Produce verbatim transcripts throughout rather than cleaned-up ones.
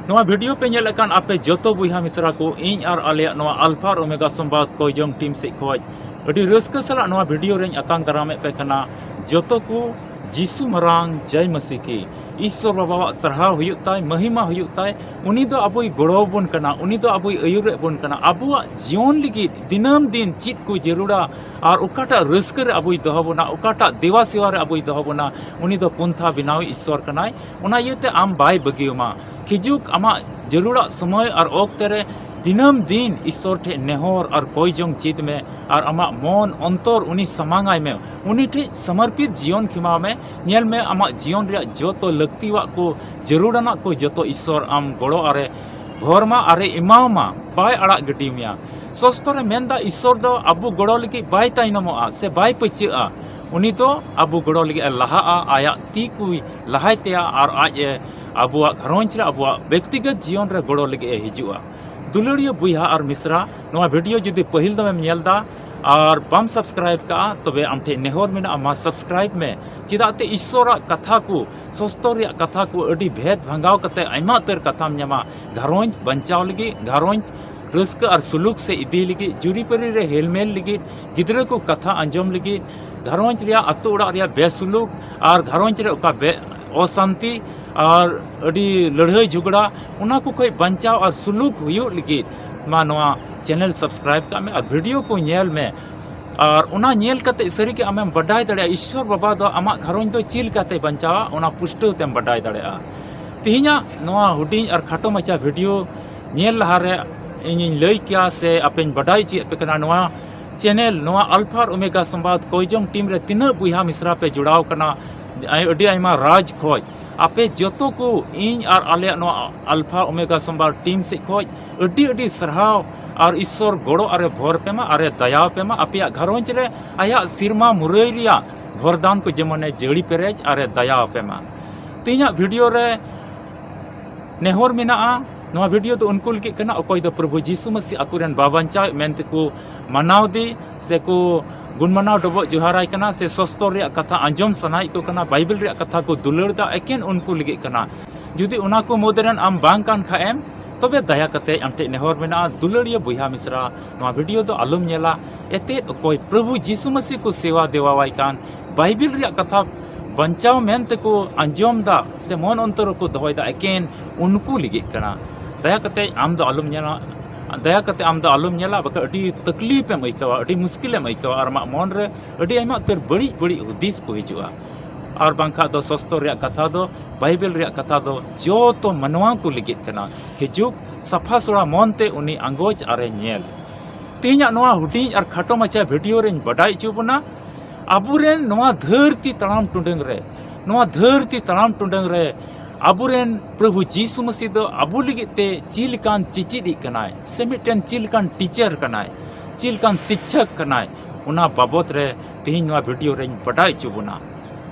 ᱱᱚᱣᱟ ᱵᱷᱤᱰᱤᱭᱳ ᱯᱮ ᱧᱮᱞᱮᱫ ᱠᱟᱱ ᱟᱯᱮ ᱡᱚᱛᱚ ᱵᱚᱭᱦᱟ ᱢᱤᱥᱨᱟ ᱠᱚ, ᱤᱧ ᱟᱨ ᱟᱞᱮᱭᱟᱜ ᱱᱚᱣᱟ ᱟᱞᱯᱷᱟ ᱟᱨ ᱳᱢᱮᱜᱟ ᱥᱚᱢᱵᱟᱫ ᱠᱚᱭᱡᱚᱝ ᱴᱤᱢ ᱥᱮᱫ ᱠᱷᱚᱱ ᱟᱹᱰᱤ ᱨᱟᱹᱥᱠᱟᱹ ᱥᱟᱞᱟᱜ ᱱᱚᱣᱟ ᱵᱷᱤᱰᱤᱭᱳ ᱨᱮᱧ ᱟᱛᱟᱝ ᱫᱟᱨᱟᱢᱮᱫ ᱯᱮ ᱠᱟᱱᱟ᱾ ᱡᱚᱛᱚ ᱠᱚ ᱡᱤᱥᱩ ᱢᱟᱨᱟᱝ ᱡᱟᱭ ᱢᱟᱹᱥᱤ ᱠᱤ, ᱤᱥᱥᱚᱨ ᱵᱟᱵᱟᱣᱟᱜ ᱥᱟᱨᱦᱟᱣ ᱦᱩᱭᱩᱜ ᱛᱟᱭ, ᱢᱟᱹᱦᱤᱢᱟ ᱦᱩᱭᱩᱜ ᱛᱟᱭ᱾ ᱩᱱᱤ ᱫᱚ ᱟᱵᱚᱭ ᱜᱚᱲᱚ ᱟᱵᱚᱱ ᱠᱟᱱᱟ, ᱩᱱᱤ ᱫᱚ ᱟᱵᱚᱭ ᱟᱹᱭᱩᱨᱮᱫ ᱵᱚᱱ ᱠᱟᱱᱟ᱾ ᱟᱵᱚᱣᱟᱜ ᱡᱤᱭᱚᱱ ᱞᱟᱹᱜᱤᱫ ᱫᱤᱱᱟᱹᱢ ᱫᱤᱱ ᱪᱮᱫ ᱠᱚ ᱡᱟᱹᱨᱩᱲᱟ ᱟᱨ ᱚᱠᱟᱴᱟᱜ ᱨᱟᱹᱥᱠᱟᱹ ᱨᱮ ᱟᱵᱚᱭ ᱫᱚᱦᱚ ᱵᱚᱱᱟ, ᱚᱠᱟᱴᱟᱜ ᱫᱮᱣᱟ ᱥᱮᱣᱟ ᱨᱮ ᱟᱵᱚᱭ ᱫᱚᱦᱚ ᱵᱚᱱᱟ, ᱩᱱᱤ ᱫᱚ ᱯᱚᱱᱛᱷᱟ ᱵᱮᱱᱟᱣᱤᱡ ᱤᱥᱥᱚᱨ ᱠᱟᱱᱟᱭ᱾ ᱚᱱᱟ ᱤᱭᱟᱹᱛᱮ ᱟᱢ ᱵᱟᱭ ᱵᱟᱹᱜᱤᱭᱟᱢᱟ᱾ ᱠᱷᱤᱡᱩᱜ ᱟᱢᱟᱜ ᱡᱟᱹᱨᱩᱲᱟᱜ ᱥᱚᱢᱚᱭ ᱟᱨ ᱚᱠᱛᱮ ᱨᱮ ᱫᱤᱱᱟᱹᱢ ᱫᱤᱱ ᱤᱥᱥᱚᱨ ᱴᱷᱮᱱ ᱱᱮᱦᱚᱨ ᱟᱨ ᱠᱚᱭ ᱡᱚᱝ ᱪᱮᱫ ᱢᱮ ᱟᱨ ᱟᱢᱟᱜ ᱢᱚᱱ ᱚᱱᱛᱚᱨ ᱩᱱᱤ ᱥᱟᱢᱟᱝᱟᱭ ᱢᱮ᱾ ᱩᱱᱤ ᱴᱷᱮᱱ ᱥᱚᱢᱚᱨᱯᱤᱛ ᱡᱤᱭᱚᱱ ᱠᱷᱮᱢᱟᱣ ᱢᱮ᱾ ᱧᱮᱞ ᱢᱮ, ᱟᱢᱟᱜ ᱡᱤᱭᱚᱱ ᱨᱮᱭᱟᱜ ᱡᱚᱛᱚ ᱞᱟᱹᱠᱛᱤᱭᱟᱜ ᱠᱚ, ᱡᱟᱹᱨᱩᱲᱟᱱᱟᱜ ᱠᱚ ᱡᱚᱛᱚ ᱤᱥᱥᱚᱨ ᱟᱢ ᱜᱚᱲᱚ ᱟᱨᱮ ᱵᱷᱚᱨᱢᱟ ᱟᱨᱮ ᱮᱢᱟᱣᱟᱢᱟ, ᱵᱟᱭ ᱟᱲᱟᱜ ᱜᱤᱰᱤ ᱢᱮᱭᱟ᱾ ᱥᱚᱥᱛᱚᱨᱮ ᱢᱮᱱᱫᱟ, ᱤᱥᱥᱚᱨ ᱫᱚ ᱟᱵᱚ ᱜᱚᱲᱚ ᱞᱟᱹᱜᱤᱫ ᱵᱟᱭ ᱛᱟᱭᱱᱚᱢᱚᱜᱼᱟ ᱥᱮ ᱵᱟᱭ ᱯᱟᱹᱪᱟᱹᱜᱼᱟ᱾ ᱩᱱᱤ ᱫᱚ ᱟᱵᱚ ᱜᱚᱲᱚ ᱞᱟᱹᱜᱤᱫ ᱮ ᱞᱟᱦᱟᱜᱼᱟ, ᱟᱭᱟᱜ ᱛᱤ ᱠᱚᱭ ᱞᱟᱦᱟᱭ ᱛᱟᱭᱟ ᱟᱨ ᱟᱡ ᱮ ᱟᱵᱚᱣᱟᱜ ᱜᱷᱟᱨᱚᱸᱡᱽ ᱨᱮ, ᱟᱵᱚᱣᱟᱜ ᱵᱮᱠᱛᱤᱜᱚᱛ ᱡᱤᱭᱚᱱ ᱨᱮ ᱜᱚᱲᱚ ᱞᱟᱹᱜᱤᱫ ᱮ ᱦᱤᱡᱩᱜᱼᱟ᱾ ᱫᱩᱞᱟᱹᱲᱤᱭᱟᱹ ᱵᱚᱭᱦᱟ ᱟᱨ ᱢᱤᱥᱨᱟ, ᱱᱚᱣᱟ ᱵᱷᱤᱰᱤᱭᱳ ᱡᱩᱫᱤ ᱯᱟᱹᱦᱤᱞ ᱫᱚᱢᱮᱢ ᱧᱮᱞ ᱮᱫᱟ ᱟᱨ ᱵᱟᱢ ᱥᱟᱵᱥᱠᱨᱟᱭᱤᱵ ᱠᱟᱜᱼᱟ, ᱛᱚᱵᱮ ᱟᱢ ᱴᱷᱮᱱ ᱱᱮᱦᱚᱨ ᱢᱮᱱᱟᱜᱼᱟ, ᱢᱟ ᱥᱟᱵᱥᱠᱨᱟᱭᱤᱵ ᱢᱮ᱾ ᱪᱮᱫᱟᱜ ᱛᱮ ᱤᱥᱥᱚᱨᱟᱜ ᱠᱟᱛᱷᱟ ᱠᱚ, ᱥᱚᱥᱛᱚᱨ ᱨᱮᱭᱟᱜ ᱠᱟᱛᱷᱟ ᱠᱚ ᱟᱹᱰᱤ ᱵᱷᱮᱫ ᱵᱷᱟᱸᱜᱟᱣ ᱠᱟᱛᱮ ᱟᱭᱢᱟ ᱩᱛᱟᱹᱨ ᱠᱟᱛᱷᱟᱢ ᱧᱟᱢᱟ᱾ ᱜᱷᱟᱨᱚᱸᱡᱽ ᱵᱟᱧᱪᱟᱣ ᱞᱟᱹᱜᱤᱫ, ᱜᱷᱟᱨᱚᱸᱡᱽ ᱨᱟᱹᱥᱠᱟᱹ ᱟᱨ ᱥᱩᱞᱩᱠ ᱥᱮ ᱤᱫᱤ ᱞᱟᱹᱜᱤᱫ, ᱡᱩᱨᱤᱯᱟᱹᱨᱤ ᱨᱮ ᱦᱮᱞᱢᱮᱞ ᱞᱟᱹᱜᱤᱫ, ᱜᱤᱫᱽᱨᱟᱹ ᱠᱚ ᱠᱟᱛᱷᱟ ᱟᱸᱡᱚᱢ ᱞᱟᱹᱜᱤᱫ, ᱜᱷᱟᱨᱚᱸᱡᱽ ᱨᱮᱭᱟᱜ, ᱟᱛᱳ ᱚᱲᱟᱜ ᱨᱮᱭᱟᱜ ᱵᱮᱥᱩᱞᱩᱠ ᱟᱨ ᱜᱷᱟᱨᱚᱸᱡᱽ ᱨᱮ ᱚᱠᱟ ᱵᱮ-, ᱚᱥᱟᱱᱛᱤ ᱟᱨ ᱟᱹᱰᱤ ᱞᱟᱹᱲᱦᱟᱹᱭ ᱡᱷᱚᱜᱽᱲᱟ, ᱚᱱᱟ ᱠᱚ ᱠᱷᱚᱱ ᱵᱟᱧᱪᱟᱣ ᱟᱨ ᱥᱩᱞᱩᱠ ᱦᱩᱭᱩᱜ ᱞᱟᱹᱜᱤᱫ ᱢᱟ ᱱᱚᱣᱟ ᱪᱮᱱᱮᱞ ᱥᱟᱵᱥᱠᱨᱟᱭᱤᱵ ᱠᱟᱜ ᱢᱮ ᱟᱨ ᱵᱷᱤᱰᱤᱭᱳ ᱠᱚ ᱧᱮᱞ ᱢᱮ᱾ ᱟᱨ ᱚᱱᱟ ᱧᱮᱞ ᱠᱟᱛᱮ ᱥᱟᱹᱨᱤᱜᱮ ᱟᱢᱮᱢ ᱵᱟᱰᱟᱭ ᱫᱟᱲᱮᱭᱟᱜᱼᱟ, ᱤᱥᱥᱚᱨ ᱵᱟᱵᱟ ᱫᱚ ᱟᱢᱟᱜ ᱜᱷᱟᱨᱚᱸᱡᱽ ᱫᱚ ᱪᱮᱫ ᱞᱮᱠᱟᱛᱮᱭ ᱵᱟᱧᱪᱟᱣᱟ, ᱚᱱᱟ ᱯᱩᱥᱴᱟᱹᱣ ᱛᱮᱢ ᱵᱟᱰᱟᱭ ᱫᱟᱲᱮᱭᱟᱜᱼᱟ᱾ ᱛᱮᱦᱮᱧᱟᱜ ᱱᱚᱣᱟ ᱦᱩᱰᱤᱧ ᱟᱨ ᱠᱷᱟᱴᱚ ᱢᱟᱪᱷᱟ ᱵᱷᱤᱰᱤᱭᱳ ᱧᱮᱞ ᱞᱟᱦᱟᱨᱮ ᱤᱧᱤᱧ ᱞᱟᱹᱭ ᱠᱮᱭᱟ ᱥᱮ ᱟᱯᱮᱧ ᱵᱟᱰᱟᱭ ᱦᱚᱪᱚᱭᱮᱫ ᱯᱮ ᱠᱟᱱᱟ, ᱱᱚᱣᱟ ᱪᱮᱱᱮᱞ, ᱱᱚᱣᱟ ᱟᱞᱯᱷᱟ ᱟᱨ ᱳᱢᱮᱜᱟ ᱥᱚᱢᱵᱟᱫ ᱠᱚᱭᱡᱚᱝ ᱴᱤᱢ ᱨᱮ ᱛᱤᱱᱟᱹᱜ ᱵᱚᱭᱦᱟ ᱢᱤᱥᱨᱟ ᱯᱮ ᱡᱚᱲᱟᱣ ᱠᱟᱱᱟ, ᱟᱹᱰᱤ ᱟᱭᱢᱟ ᱨᱟᱡᱽ ᱠᱷᱚᱡ ᱟᱯᱮ ᱡᱚᱛᱚ ᱠᱚ, ᱤᱧ ᱟᱨ ᱟᱞᱮᱭᱟᱜ ᱱᱚᱣᱟ ᱟᱞᱯᱷᱟ ᱳᱢᱮᱜᱟ ᱥᱚᱢᱵᱟᱫ ᱴᱤᱢ ᱥᱮᱫ ᱠᱷᱚᱡ ᱟᱹᱰᱤ ᱟᱹᱰᱤ ᱥᱟᱨᱦᱟᱣ᱾ ᱟᱨ ᱤᱥᱥᱚᱨ ᱜᱚᱲᱚ ᱟᱨᱮ ᱵᱷᱚᱨ ᱯᱮ ᱢᱟ, ᱟᱨᱮ ᱫᱟᱭᱟ ᱯᱮ ᱢᱟ, ᱟᱯᱮᱭᱟᱜ ᱜᱷᱟᱨᱚᱸᱡᱽ ᱨᱮ ᱟᱭᱟᱜ ᱥᱤᱨᱢᱟ ᱢᱩᱨᱟᱹᱭ ᱨᱮᱭᱟᱜ ᱵᱷᱚᱨᱫᱟᱱ ᱠᱚ ᱡᱮᱢᱚᱱᱮ ᱡᱟᱹᱲᱤ ᱯᱮᱨᱮᱡ ᱟᱨᱮ ᱫᱟᱭᱟ ᱯᱮ ᱢᱟ᱾ ᱛᱮᱦᱮᱧᱟᱜ ᱵᱷᱤᱰᱤᱭᱳ ᱨᱮ ᱱᱮᱦᱚᱨ ᱢᱮᱱᱟᱜᱼᱟ, ᱱᱚᱣᱟ ᱵᱷᱤᱰᱤᱭᱳ ᱫᱚ ᱩᱱᱠᱩ ᱞᱟᱹᱜᱤᱫ ᱠᱟᱱᱟ, ᱚᱠᱚᱭ ᱫᱚ ᱯᱨᱚᱵᱷᱩ ᱡᱤᱥᱩ ᱢᱟᱹᱥᱤ ᱟᱠᱚᱨᱮᱱ ᱵᱟᱵᱟᱧᱪᱟᱣ ᱢᱮᱱᱛᱮᱠᱚ ᱢᱟᱱᱟᱣ ᱫᱮ ᱥᱮᱠᱚ ᱜᱩᱱ ᱢᱟᱱᱟᱣ ᱰᱚᱵᱚᱜ ᱡᱚᱦᱟᱨᱟᱭ ᱠᱟᱱᱟ, ᱥᱮ ᱥᱚᱥᱛᱚᱨ ᱨᱮᱭᱟᱜ ᱠᱟᱛᱷᱟ ᱟᱸᱡᱚᱢ ᱥᱟᱱᱟᱭᱮᱫ ᱠᱚ ᱠᱟᱱᱟ, ᱵᱟᱭᱵᱮᱞ ᱨᱮᱭᱟᱜ ᱠᱟᱛᱷᱟ ᱠᱚ ᱫᱩᱞᱟᱹᱲ ᱫᱟ, ᱮᱠᱮᱱ ᱩᱱᱠᱩ ᱞᱟᱹᱜᱤᱫ ᱠᱟᱱᱟ᱾ ᱡᱩᱫᱤ ᱚᱱᱟ ᱠᱚ ᱢᱩᱫᱽ ᱨᱮᱱ ᱟᱢ ᱵᱟᱝ ᱠᱟᱱ ᱠᱷᱟᱡ ᱮᱢ, ᱛᱚᱵᱮ ᱫᱟᱭᱟ ᱠᱟᱛᱮ ᱟᱢ ᱴᱷᱮᱱ ᱱᱮᱦᱚᱨ ᱢᱮᱱᱟᱜᱼᱟ, ᱫᱩᱞᱟᱹᱲᱤᱭᱟᱹ ᱵᱚᱭᱦᱟ ᱢᱤᱥᱨᱟ, ᱱᱚᱣᱟ ᱵᱷᱤᱰᱤᱭᱳ ᱫᱚ ᱟᱞᱚᱢ ᱧᱮᱞᱟ᱾ ᱮᱛᱮᱫ ᱚᱠᱚᱭ ᱯᱨᱚᱵᱷᱩ ᱡᱤᱥᱩ ᱢᱟᱹᱥᱤ ᱠᱚ ᱥᱮᱣᱟ ᱫᱮᱣᱟᱣᱟᱭ ᱠᱟᱱ, ᱵᱟᱭᱵᱮᱞ ᱨᱮᱭᱟᱜ ᱠᱟᱛᱷᱟ ᱵᱟᱧᱪᱟᱣ ᱢᱮᱱ ᱛᱮᱠᱚ ᱟᱸᱡᱚᱢ ᱫᱟ ᱥᱮ ᱢᱚᱱ ᱚᱱᱛᱚᱨ ᱨᱮᱠᱚ ᱫᱚᱦᱚᱭ ᱫᱟ, ᱮᱠᱮᱱ ᱩᱱᱠᱩ ᱞᱟᱹᱜᱤᱫ ᱠᱟᱱᱟ᱾ ᱫᱟᱭᱟ ᱠᱟᱛᱮ ᱟᱢ ᱫᱚ ᱟᱞᱚᱢ ᱧᱮᱞᱟ, ᱫᱟᱭᱟ ᱠᱟᱛᱮ ᱟᱢ ᱫᱚ ᱟᱞᱚᱢ ᱧᱮᱞᱟ, ᱵᱟᱠᱷᱟᱱ ᱟᱹᱰᱤ ᱛᱟᱠᱞᱤᱯ ᱮᱢ ᱟᱹᱭᱠᱟᱹᱣᱟ, ᱟᱹᱰᱤ ᱢᱩᱥᱠᱤᱞ ᱮᱢ ᱟᱹᱭᱠᱟᱹᱣᱟ, ᱟᱨ ᱟᱢᱟᱜ ᱢᱚᱱ ᱨᱮ ᱟᱹᱰᱤ ᱟᱭᱢᱟ ᱩᱛᱟᱹᱨ ᱵᱟᱹᱲᱤᱡ ᱵᱟᱹᱲᱤᱡ ᱦᱩᱫᱤᱥ ᱠᱚ ᱦᱤᱡᱩᱜᱼᱟ᱾ ᱟᱨ ᱵᱟᱝᱠᱷᱟᱡ ᱫᱚ ᱥᱚᱥᱛᱚᱨ ᱨᱮᱭᱟᱜ ᱠᱟᱛᱷᱟ ᱫᱚ, ᱵᱟᱭᱵᱮᱞ ᱨᱮᱭᱟᱜ ᱠᱟᱛᱷᱟ ᱫᱚ ᱡᱚᱛᱚ ᱢᱟᱱᱣᱟ ᱠᱚ ᱞᱟᱹᱜᱤᱫ ᱠᱟᱱᱟ᱾ ᱦᱤᱡᱩᱜ ᱥᱟᱯᱷᱟ ᱥᱚᱲᱟ ᱢᱚᱱ ᱛᱮ ᱩᱱᱤ ᱟᱸᱜᱚᱪ ᱟᱨᱮ ᱧᱮᱞ᱾ ᱛᱮᱦᱮᱧᱟᱜ ᱱᱚᱣᱟ ᱦᱩᱰᱤᱧ ᱟᱨ ᱠᱷᱟᱴᱚ ᱢᱟᱪᱷᱟ ᱵᱷᱤᱰᱤᱭᱳ ᱨᱮᱧ ᱵᱟᱰᱟᱭ ᱦᱚᱪᱚ ᱵᱚᱱᱟ, ᱟᱵᱚᱨᱮᱱ ᱱᱚᱣᱟ ᱫᱷᱟᱹᱨᱛᱤ ᱛᱟᱲᱟᱢ ᱴᱩᱰᱟᱹᱝ ᱨᱮ, ᱱᱚᱣᱟ ᱫᱷᱟᱹᱨᱛᱤ ᱛᱟᱲᱟᱢ ᱴᱩᱰᱟᱹᱝ ᱨᱮ ᱟᱵᱚᱨᱮᱱ ᱯᱨᱚᱵᱷᱩ ᱡᱤᱥᱩ ᱢᱟᱹᱥᱤ ᱫᱚ ᱟᱵᱚ ᱞᱟᱹᱜᱤᱫ ᱛᱮ ᱪᱮᱫ ᱞᱮᱠᱟᱱ ᱪᱮᱪᱮᱫᱤᱡ ᱠᱟᱱᱟᱭ, ᱥᱮ ᱢᱤᱫᱴᱮᱱ ᱪᱮᱫ ᱞᱮᱠᱟᱱ ᱴᱤᱪᱟᱨ ᱠᱟᱱᱟᱭ, ᱪᱮᱫ ᱞᱮᱠᱟᱱ ᱥᱤᱠᱪᱷᱚᱠ ᱠᱟᱱᱟᱭ, ᱚᱱᱟ ᱵᱟᱵᱚᱛ ᱨᱮ ᱛᱮᱦᱮᱧ ᱱᱚᱣᱟ ᱵᱷᱤᱰᱤᱭᱳ ᱨᱮᱧ ᱵᱟᱰᱟᱭ ᱦᱚᱪᱚ ᱵᱚᱱᱟ᱾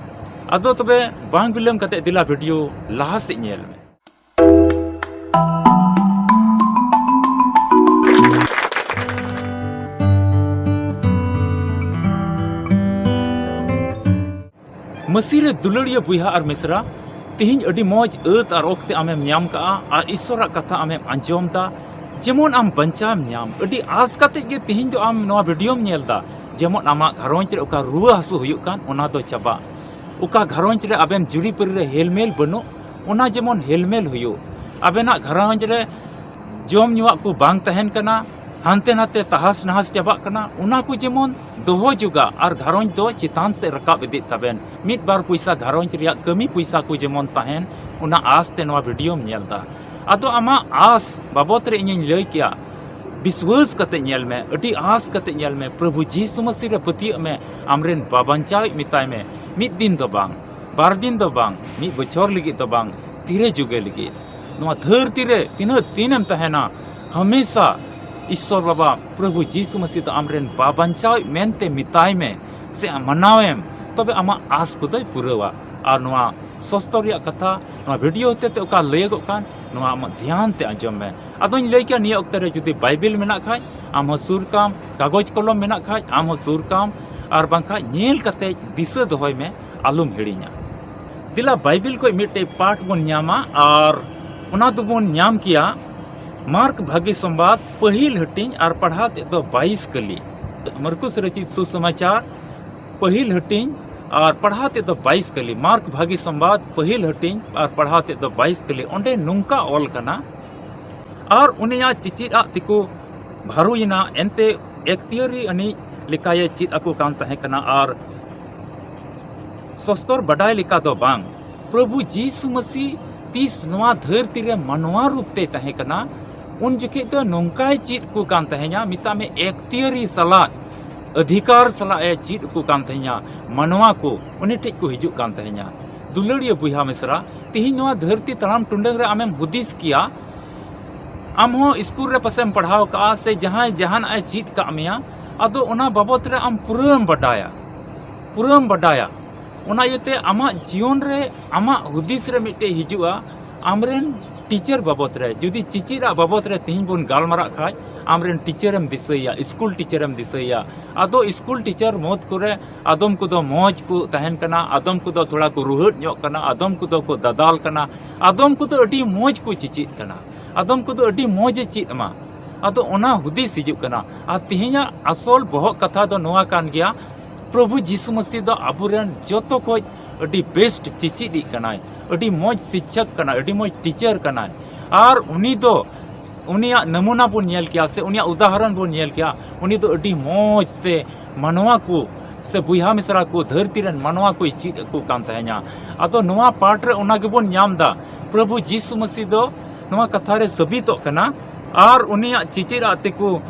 ᱟᱫᱚ ᱛᱚᱵᱮ ᱵᱟᱝ ᱵᱤᱞᱚᱢ ᱠᱟᱛᱮ ᱫᱮᱞᱟ ᱵᱷᱤᱰᱤᱭᱳ ᱞᱟᱦᱟ ᱥᱮᱫ ᱧᱮᱞ ᱢᱮ᱾ ᱢᱟᱹᱥᱤ ᱨᱮ ᱫᱩᱞᱟᱹᱲᱤᱭᱟᱹ ᱵᱚᱭᱦᱟ ᱟᱨ ᱢᱤᱥᱨᱟ, ᱛᱮᱦᱮᱧ ᱟᱹᱰᱤ ᱢᱚᱡᱽ ᱟᱹᱛ ᱟᱨ ᱚᱠᱛᱮ ᱟᱢᱮᱢ ᱧᱟᱢ ᱠᱟᱜᱼᱟ ᱟᱨ ᱤᱥᱥᱚᱨᱟᱜ ᱠᱟᱛᱷᱟ ᱟᱢᱮᱢ ᱟᱸᱡᱚᱢ ᱫᱟ, ᱡᱮᱢᱚᱱ ᱟᱢ ᱵᱟᱧᱪᱟᱣᱮᱢ ᱧᱟᱢ᱾ ᱟᱹᱰᱤ ᱟᱸᱥ ᱠᱟᱛᱮ ᱜᱮ ᱛᱮᱦᱮᱧ ᱫᱚ ᱟᱢ ᱱᱚᱣᱟ ᱵᱷᱤᱰᱤᱭᱳᱢ ᱧᱮᱞ ᱫᱟ, ᱡᱮᱢᱚᱱ ᱟᱢᱟᱜ ᱜᱷᱟᱨᱚᱸᱡᱽ ᱨᱮ ᱚᱠᱟ ᱨᱩᱣᱟᱹ ᱦᱟᱹᱥᱩ ᱦᱩᱭᱩᱜ ᱠᱟᱱ, ᱚᱱᱟ ᱫᱚ ᱪᱟᱵᱟᱜ᱾ ᱚᱠᱟ ᱜᱷᱟᱨᱚᱸᱡᱽ ᱨᱮ ᱟᱵᱮᱱ ᱡᱩᱨᱤᱯᱟᱹᱨᱤ ᱨᱮ ᱦᱮᱞᱢᱮᱞ ᱵᱟᱹᱱᱩᱜ, ᱚᱱᱟ ᱡᱮᱢᱚᱱ ᱦᱮᱞᱢᱮᱞ ᱦᱩᱭᱩᱜ᱾ ᱟᱵᱮᱱᱟᱜ ᱜᱷᱟᱨᱚᱸᱡᱽ ᱨᱮ ᱡᱚᱢ ᱧᱩᱣᱟᱜ ᱠᱚ ᱵᱟᱝ ᱛᱟᱦᱮᱱ ᱠᱟᱱᱟ, ᱦᱟᱱᱛᱮ ᱱᱟᱛᱮ ᱛᱟᱦᱟᱥ ᱱᱟᱦᱟᱥ ᱪᱟᱵᱟᱜ ᱠᱟᱱᱟ, ᱚᱱᱟ ᱠᱚ ᱡᱮᱢᱚᱱ ᱫᱚᱦᱚ ᱡᱚᱜᱟᱜ ᱟᱨ ᱜᱷᱟᱨᱚᱸᱡᱽ ᱫᱚ ᱪᱮᱛᱟᱱ ᱥᱮᱫ ᱨᱟᱠᱟᱵ ᱤᱫᱤᱜ ᱛᱟᱵᱮᱱ᱾ ᱢᱤᱫ ᱵᱟᱨ ᱯᱚᱭᱥᱟ ᱜᱷᱟᱨᱚᱸᱡᱽ ᱨᱮᱭᱟᱜ ᱠᱟᱹᱢᱤ ᱯᱚᱭᱥᱟ ᱠᱚ ᱡᱮᱢᱚᱱ ᱛᱟᱦᱮᱱ, ᱚᱱᱟ ᱟᱸᱥ ᱛᱮ ᱱᱚᱣᱟ ᱵᱷᱤᱰᱤᱭᱳᱢ ᱧᱮᱞ ᱫᱟ᱾ ᱟᱫᱚ ᱟᱢᱟᱜ ᱟᱸᱥ ᱵᱟᱵᱚᱛ ᱨᱮ ᱤᱧᱤᱧ ᱞᱟᱹᱭ ᱠᱮᱭᱟ, ᱵᱤᱥᱣᱟᱹᱥ ᱠᱟᱛᱮ ᱧᱮᱞ ᱢᱮ, ᱟᱹᱰᱤ ᱟᱸᱥ ᱠᱟᱛᱮ ᱧᱮᱞ ᱢᱮ, ᱯᱨᱚᱵᱷᱩ ᱡᱤᱥᱩ ᱢᱟᱹᱥᱤ ᱨᱮ ᱯᱟᱹᱛᱭᱟᱹᱜ ᱢᱮ, ᱟᱢᱨᱮᱱ ᱵᱟᱵᱟᱧᱪᱟᱣᱤᱡ ᱢᱮᱛᱟᱭ ᱢᱮ᱾ ᱢᱤᱫ ᱫᱤᱱ ᱫᱚ ᱵᱟᱝ, ᱵᱟᱨ ᱫᱤᱱ ᱫᱚ ᱵᱟᱝ, ᱢᱤᱫ ᱵᱚᱪᱷᱚᱨ ᱞᱟᱹᱜᱤᱫ ᱫᱚ ᱵᱟᱝ, ᱛᱤᱨᱮ ᱡᱩᱜᱮ ᱞᱟᱹᱜᱤᱫ᱾ ᱱᱚᱣᱟ ᱫᱷᱟᱹᱨᱛᱤ ᱨᱮ ᱛᱤᱱᱟᱹᱜ ᱫᱤᱱᱮᱢ ᱛᱟᱦᱮᱱᱟ, ᱦᱟᱢᱮᱥᱟ ᱤᱥᱥᱚᱨ ᱵᱟᱵᱟ ᱯᱨᱚᱵᱷᱩ ᱡᱤᱥᱩ ᱢᱟᱹᱥᱤ ᱫᱚ ᱟᱢᱨᱮᱱ ᱵᱟᱵᱟᱧᱪᱟᱣᱤᱡ ᱢᱮᱱᱛᱮ ᱢᱮᱛᱟᱭ ᱢᱮ ᱥᱮ ᱢᱟᱱᱟᱣᱮᱢ, ᱛᱚᱵᱮ ᱟᱢᱟᱜ ᱟᱸᱥ ᱠᱚᱫᱚᱭ ᱯᱩᱨᱟᱹᱣᱟ᱾ ᱟᱨ ᱱᱚᱣᱟ ᱥᱚᱥᱛᱚᱨ ᱨᱮᱭᱟᱜ ᱠᱟᱛᱷᱟ, ᱱᱚᱣᱟ ᱵᱷᱤᱰᱤᱭᱳ ᱦᱚᱛᱮᱛᱮ ᱚᱠᱟ ᱞᱟᱹᱭᱟᱹᱜᱚᱜ ᱠᱟᱱ, ᱱᱚᱣᱟ ᱟᱢᱟᱜ ᱫᱷᱮᱭᱟᱱ ᱛᱮ ᱟᱸᱡᱚᱢ ᱢᱮ᱾ ᱟᱫᱚᱧ ᱞᱟᱹᱭ ᱠᱮᱭᱟ, ᱱᱤᱭᱟᱹ ᱚᱠᱛᱮ ᱨᱮ ᱡᱩᱫᱤ ᱵᱟᱭᱵᱮᱞ ᱢᱮᱱᱟᱜ ᱠᱷᱟᱡ, ᱟᱢ ᱦᱚᱸ ᱥᱩᱨ ᱠᱟᱢ, ᱠᱟᱜᱚᱡᱽ ᱠᱚᱞᱚᱢ ᱢᱮᱱᱟᱜ ᱠᱷᱟᱡ, ᱟᱢ ᱦᱚᱸ ᱥᱩᱨ ᱠᱟᱢ, ᱟᱨ ᱵᱟᱝᱠᱷᱟᱡ ᱧᱮᱞ ᱠᱟᱛᱮ ᱫᱤᱥᱟᱹ ᱫᱚᱦᱚᱭ ᱢᱮ, ᱟᱞᱚᱢ ᱦᱤᱲᱤᱧᱟ᱾ ᱫᱮᱞᱟ ᱵᱟᱭᱵᱮᱞ ᱠᱷᱚᱱ ᱢᱤᱫᱴᱮᱡ ᱯᱟᱴ ᱵᱚᱱ ᱧᱟᱢᱟ ᱟᱨ ᱚᱱᱟ ᱫᱚᱵᱚᱱ ᱧᱟᱢ ᱠᱮᱭᱟ ᱢᱟᱨᱠ ᱵᱷᱟᱹᱜᱤ ᱥᱚᱢᱵᱟᱫ ᱯᱟᱹᱦᱤᱞ ᱦᱟᱹᱴᱤᱧ ᱟᱨ ᱯᱟᱲᱦᱟᱣ ᱛᱮᱫ ᱫᱚ ᱵᱟᱭᱤᱥ ᱠᱟᱹᱞᱤ᱾ ᱢᱟᱨᱠᱩᱥ ᱨᱮᱪᱤᱛ ᱥᱩᱥᱚᱢᱟᱪᱟᱨ ᱯᱟᱹᱦᱤᱞ ᱦᱟᱹᱴᱤᱧ ᱟᱨ ᱯᱟᱲᱦᱟᱣ ᱛᱮᱫ ᱫᱚ ᱵᱟᱭᱤᱥ ᱠᱟᱹᱞᱤ, ᱢᱟᱨᱠ ᱵᱷᱟᱹᱜᱤ ᱥᱚᱢᱵᱟᱫ ᱯᱟᱹᱦᱤᱞ ᱦᱟᱹᱴᱤᱧ ᱟᱨ ᱯᱟᱲᱦᱟᱣ ᱛᱮᱫ ᱫᱚ ᱵᱟᱭᱤᱥ ᱠᱟᱹᱞᱤ᱾ ᱚᱸᱰᱮ ᱱᱚᱝᱠᱟ ᱚᱞ ᱠᱟᱱᱟ, ᱟᱨ ᱩᱱᱤᱭᱟᱜ ᱪᱤᱪᱤᱫ ᱟᱜ ᱛᱮᱠᱚ ᱵᱷᱟᱨᱩᱭᱮᱱᱟ, ᱮᱱᱛᱮ ᱮᱠᱛᱤᱭᱟᱹᱨᱤ ᱟᱹᱱᱤᱡ ᱞᱮᱠᱟᱭᱮ ᱪᱮᱫ ᱟᱠᱚ ᱠᱟᱱ ᱛᱟᱦᱮᱸ ᱠᱟᱱᱟ, ᱟᱨ ᱥᱚᱥᱛᱚᱨ ᱵᱟᱰᱟᱭ ᱞᱮᱠᱟ ᱫᱚ ᱵᱟᱝ᱾ ᱯᱨᱚᱵᱷᱩ ᱡᱤᱥᱩ ᱢᱟᱹᱥᱤ ᱛᱤᱥ ᱱᱚᱣᱟ ᱫᱷᱟᱹᱨᱛᱤ ᱨᱮ ᱢᱟᱱᱣᱟ ᱨᱩᱯ ᱛᱮᱭ ᱛᱟᱦᱮᱸ ᱠᱟᱱᱟ, ᱩᱱ ᱡᱚᱠᱷᱮᱡ ᱫᱚ ᱱᱚᱝᱠᱟᱭ ᱪᱮᱫ ᱠᱚ ᱠᱟᱱ ᱛᱟᱦᱮᱸᱧᱟ, ᱢᱮᱛᱟᱜ ᱢᱮ ᱮᱠᱛᱤᱭᱟᱹᱨᱤ ᱥᱟᱞᱟᱜ, ᱚᱫᱷᱤᱠᱟᱨ ᱥᱟᱞᱟᱜ ᱮ ᱪᱮᱫ ᱟᱠᱚ ᱠᱟᱱ ᱛᱟᱦᱮᱸᱧᱟ᱾ ᱢᱟᱱᱣᱟ ᱠᱚ ᱩᱱᱤ ᱴᱷᱮᱡ ᱠᱚ ᱦᱤᱡᱩᱜ ᱠᱟᱱ ᱛᱟᱦᱮᱸᱧᱟ᱾ ᱫᱩᱞᱟᱹᱲᱤᱭᱟᱹ ᱵᱚᱭᱦᱟ ᱢᱤᱥᱨᱟ, ᱛᱤᱦᱤᱧ ᱱᱚᱣᱟ ᱫᱷᱟᱹᱨᱛᱤ ᱛᱟᱲᱟᱢ ᱴᱩᱰᱟᱹᱝ ᱨᱮ ᱟᱢᱮᱢ ᱦᱩᱫᱤᱥ ᱠᱮᱭᱟ, ᱟᱢ ᱦᱚᱸ ᱤᱥᱠᱩᱞ ᱨᱮ ᱯᱟᱥᱮᱢ ᱯᱟᱲᱦᱟᱣ ᱠᱟᱜᱼᱟ ᱥᱮ ᱡᱟᱦᱟᱸᱭ ᱡᱟᱦᱟᱱᱟᱜ ᱮ ᱪᱮᱫ ᱠᱟᱜ ᱢᱮᱭᱟ, ᱟᱫᱚ ᱚᱱᱟ ᱵᱟᱵᱚᱛ ᱨᱮ ᱟᱢ ᱯᱩᱨᱟᱹᱢ ᱵᱟᱰᱟᱭᱟ, ᱯᱩᱨᱟᱹᱢ ᱵᱟᱰᱟᱭᱟ᱾ ᱚᱱᱟ ᱤᱭᱟᱹᱛᱮ ᱟᱢᱟᱜ ᱡᱤᱭᱚᱱ ᱨᱮ, ᱟᱢᱟᱜ ᱦᱩᱫᱤᱥ ᱨᱮ ᱢᱤᱫᱴᱮᱡ ᱦᱤᱡᱩᱜᱼᱟ, ᱟᱢᱨᱮᱱ ᱴᱤᱪᱟᱨ ᱵᱟᱵᱚᱛ ᱨᱮ, ᱡᱩᱫᱤ ᱪᱤᱪᱤᱫ ᱟᱜ ᱵᱟᱵᱚᱛ ᱨᱮ ᱛᱤᱦᱤᱧ ᱵᱚᱱ ᱜᱟᱞᱢᱟᱨᱟᱜ ᱠᱷᱟᱡ, ᱟᱢᱨᱮᱱ ᱴᱤᱪᱟᱨᱮᱢ ᱫᱤᱥᱟᱹᱭᱟ, ᱤᱥᱠᱩᱞ ᱴᱤᱪᱟᱨᱮᱢ ᱫᱤᱥᱟᱹᱭᱟ᱾ ᱟᱫᱚ ᱤᱥᱠᱩᱞ ᱴᱤᱪᱟᱨ ᱢᱩᱫᱽ ᱠᱚᱨᱮ ᱟᱫᱚᱢ ᱠᱚᱫᱚ ᱢᱚᱡᱽ ᱠᱚ ᱛᱟᱦᱮᱱ ᱠᱟᱱᱟ, ᱟᱫᱚᱢ ᱠᱚᱫᱚ ᱛᱷᱚᱲᱟ ᱠᱚ ᱨᱩᱦᱟᱹᱫ ᱧᱚᱜ ᱠᱟᱱᱟ, ᱟᱫᱚᱢ ᱠᱚᱫᱚ ᱠᱚ ᱫᱟᱫᱟᱞ ᱠᱟᱱᱟ, ᱟᱫᱚᱢ ᱠᱚᱫᱚ ᱟᱹᱰᱤ ᱢᱚᱡᱽ ᱠᱚ ᱪᱤᱪᱤᱫ ᱠᱟᱱᱟ, ᱟᱫᱚᱢ ᱠᱚᱫᱚ ᱟᱹᱰᱤ ᱢᱚᱡᱽ ᱮ ᱪᱮᱫ ᱟᱢᱟ᱾ ᱟᱫᱚ ᱚᱱᱟ ᱦᱩᱫᱤᱥ ᱦᱤᱡᱩᱜ ᱠᱟᱱᱟ᱾ ᱟᱨ ᱛᱮᱦᱮᱧᱟᱜ ᱟᱥᱚᱞ ᱵᱚᱦᱚᱜ ᱠᱟᱛᱷᱟ ᱫᱚ ᱱᱚᱣᱟ ᱠᱟᱱ ᱜᱮᱭᱟ, ᱯᱨᱚᱵᱷᱩ ᱡᱤᱥᱩ ᱢᱟᱹᱥᱤ ᱫᱚ ᱟᱵᱚᱨᱮᱱ ᱡᱚᱛᱚ ᱠᱷᱚᱡ ᱟᱹᱰᱤ ᱵᱮᱥᱴ ᱪᱤᱪᱤᱫᱤᱡ ᱠᱟᱱᱟᱭ, ᱟᱹᱰᱤ ᱢᱚᱡᱽ ᱥᱤᱠᱪᱷᱚᱠ ᱠᱟᱱᱟᱭ, ᱟᱹᱰᱤ ᱢᱚᱡᱽ ᱴᱤᱪᱟᱨ ᱠᱟᱱᱟᱭ᱾ ᱟᱨ ᱩᱱᱤ ᱫᱚ, ᱩᱱᱤᱭᱟᱜ ᱱᱟᱢᱩᱱᱟ ᱵᱚᱱ ᱧᱮᱞ ᱠᱮᱭᱟ ᱥᱮ ᱩᱱᱤᱭᱟᱜ ᱩᱫᱟᱦᱚᱨᱚᱱ ᱵᱚᱱ ᱧᱮᱞ ᱠᱮᱭᱟ, ᱩᱱᱤ ᱫᱚ ᱟᱹᱰᱤ ᱢᱚᱡᱽ ᱛᱮ ᱢᱟᱱᱣᱟ ᱠᱚ ᱥᱮ ᱵᱚᱭᱦᱟ ᱢᱤᱥᱨᱟ ᱠᱚ, ᱫᱷᱟᱹᱨᱛᱤ ᱨᱮᱱ ᱢᱟᱱᱣᱟ ᱠᱚᱭ ᱪᱮᱫ ᱟᱠᱚ ᱠᱟᱱ ᱛᱟᱦᱮᱸᱧᱟ᱾ ᱟᱫᱚ ᱱᱚᱣᱟ ᱯᱟᱴ ᱨᱮ ᱚᱱᱟ ᱜᱮᱵᱚᱱ ᱧᱟᱢ ᱮᱫᱟ, ᱯᱨᱚᱵᱷᱩ ᱡᱤᱥᱩ ᱢᱟᱹᱥᱤ ᱫᱚ ᱱᱚᱣᱟ ᱠᱟᱛᱷᱟ ᱨᱮ ᱥᱟᱹᱵᱤᱛᱚᱜ ᱠᱟᱱᱟ, ᱟᱨ ᱩᱱᱤᱭᱟᱜ ᱪᱤᱪᱤᱨᱟᱜ ᱛᱮᱠᱚ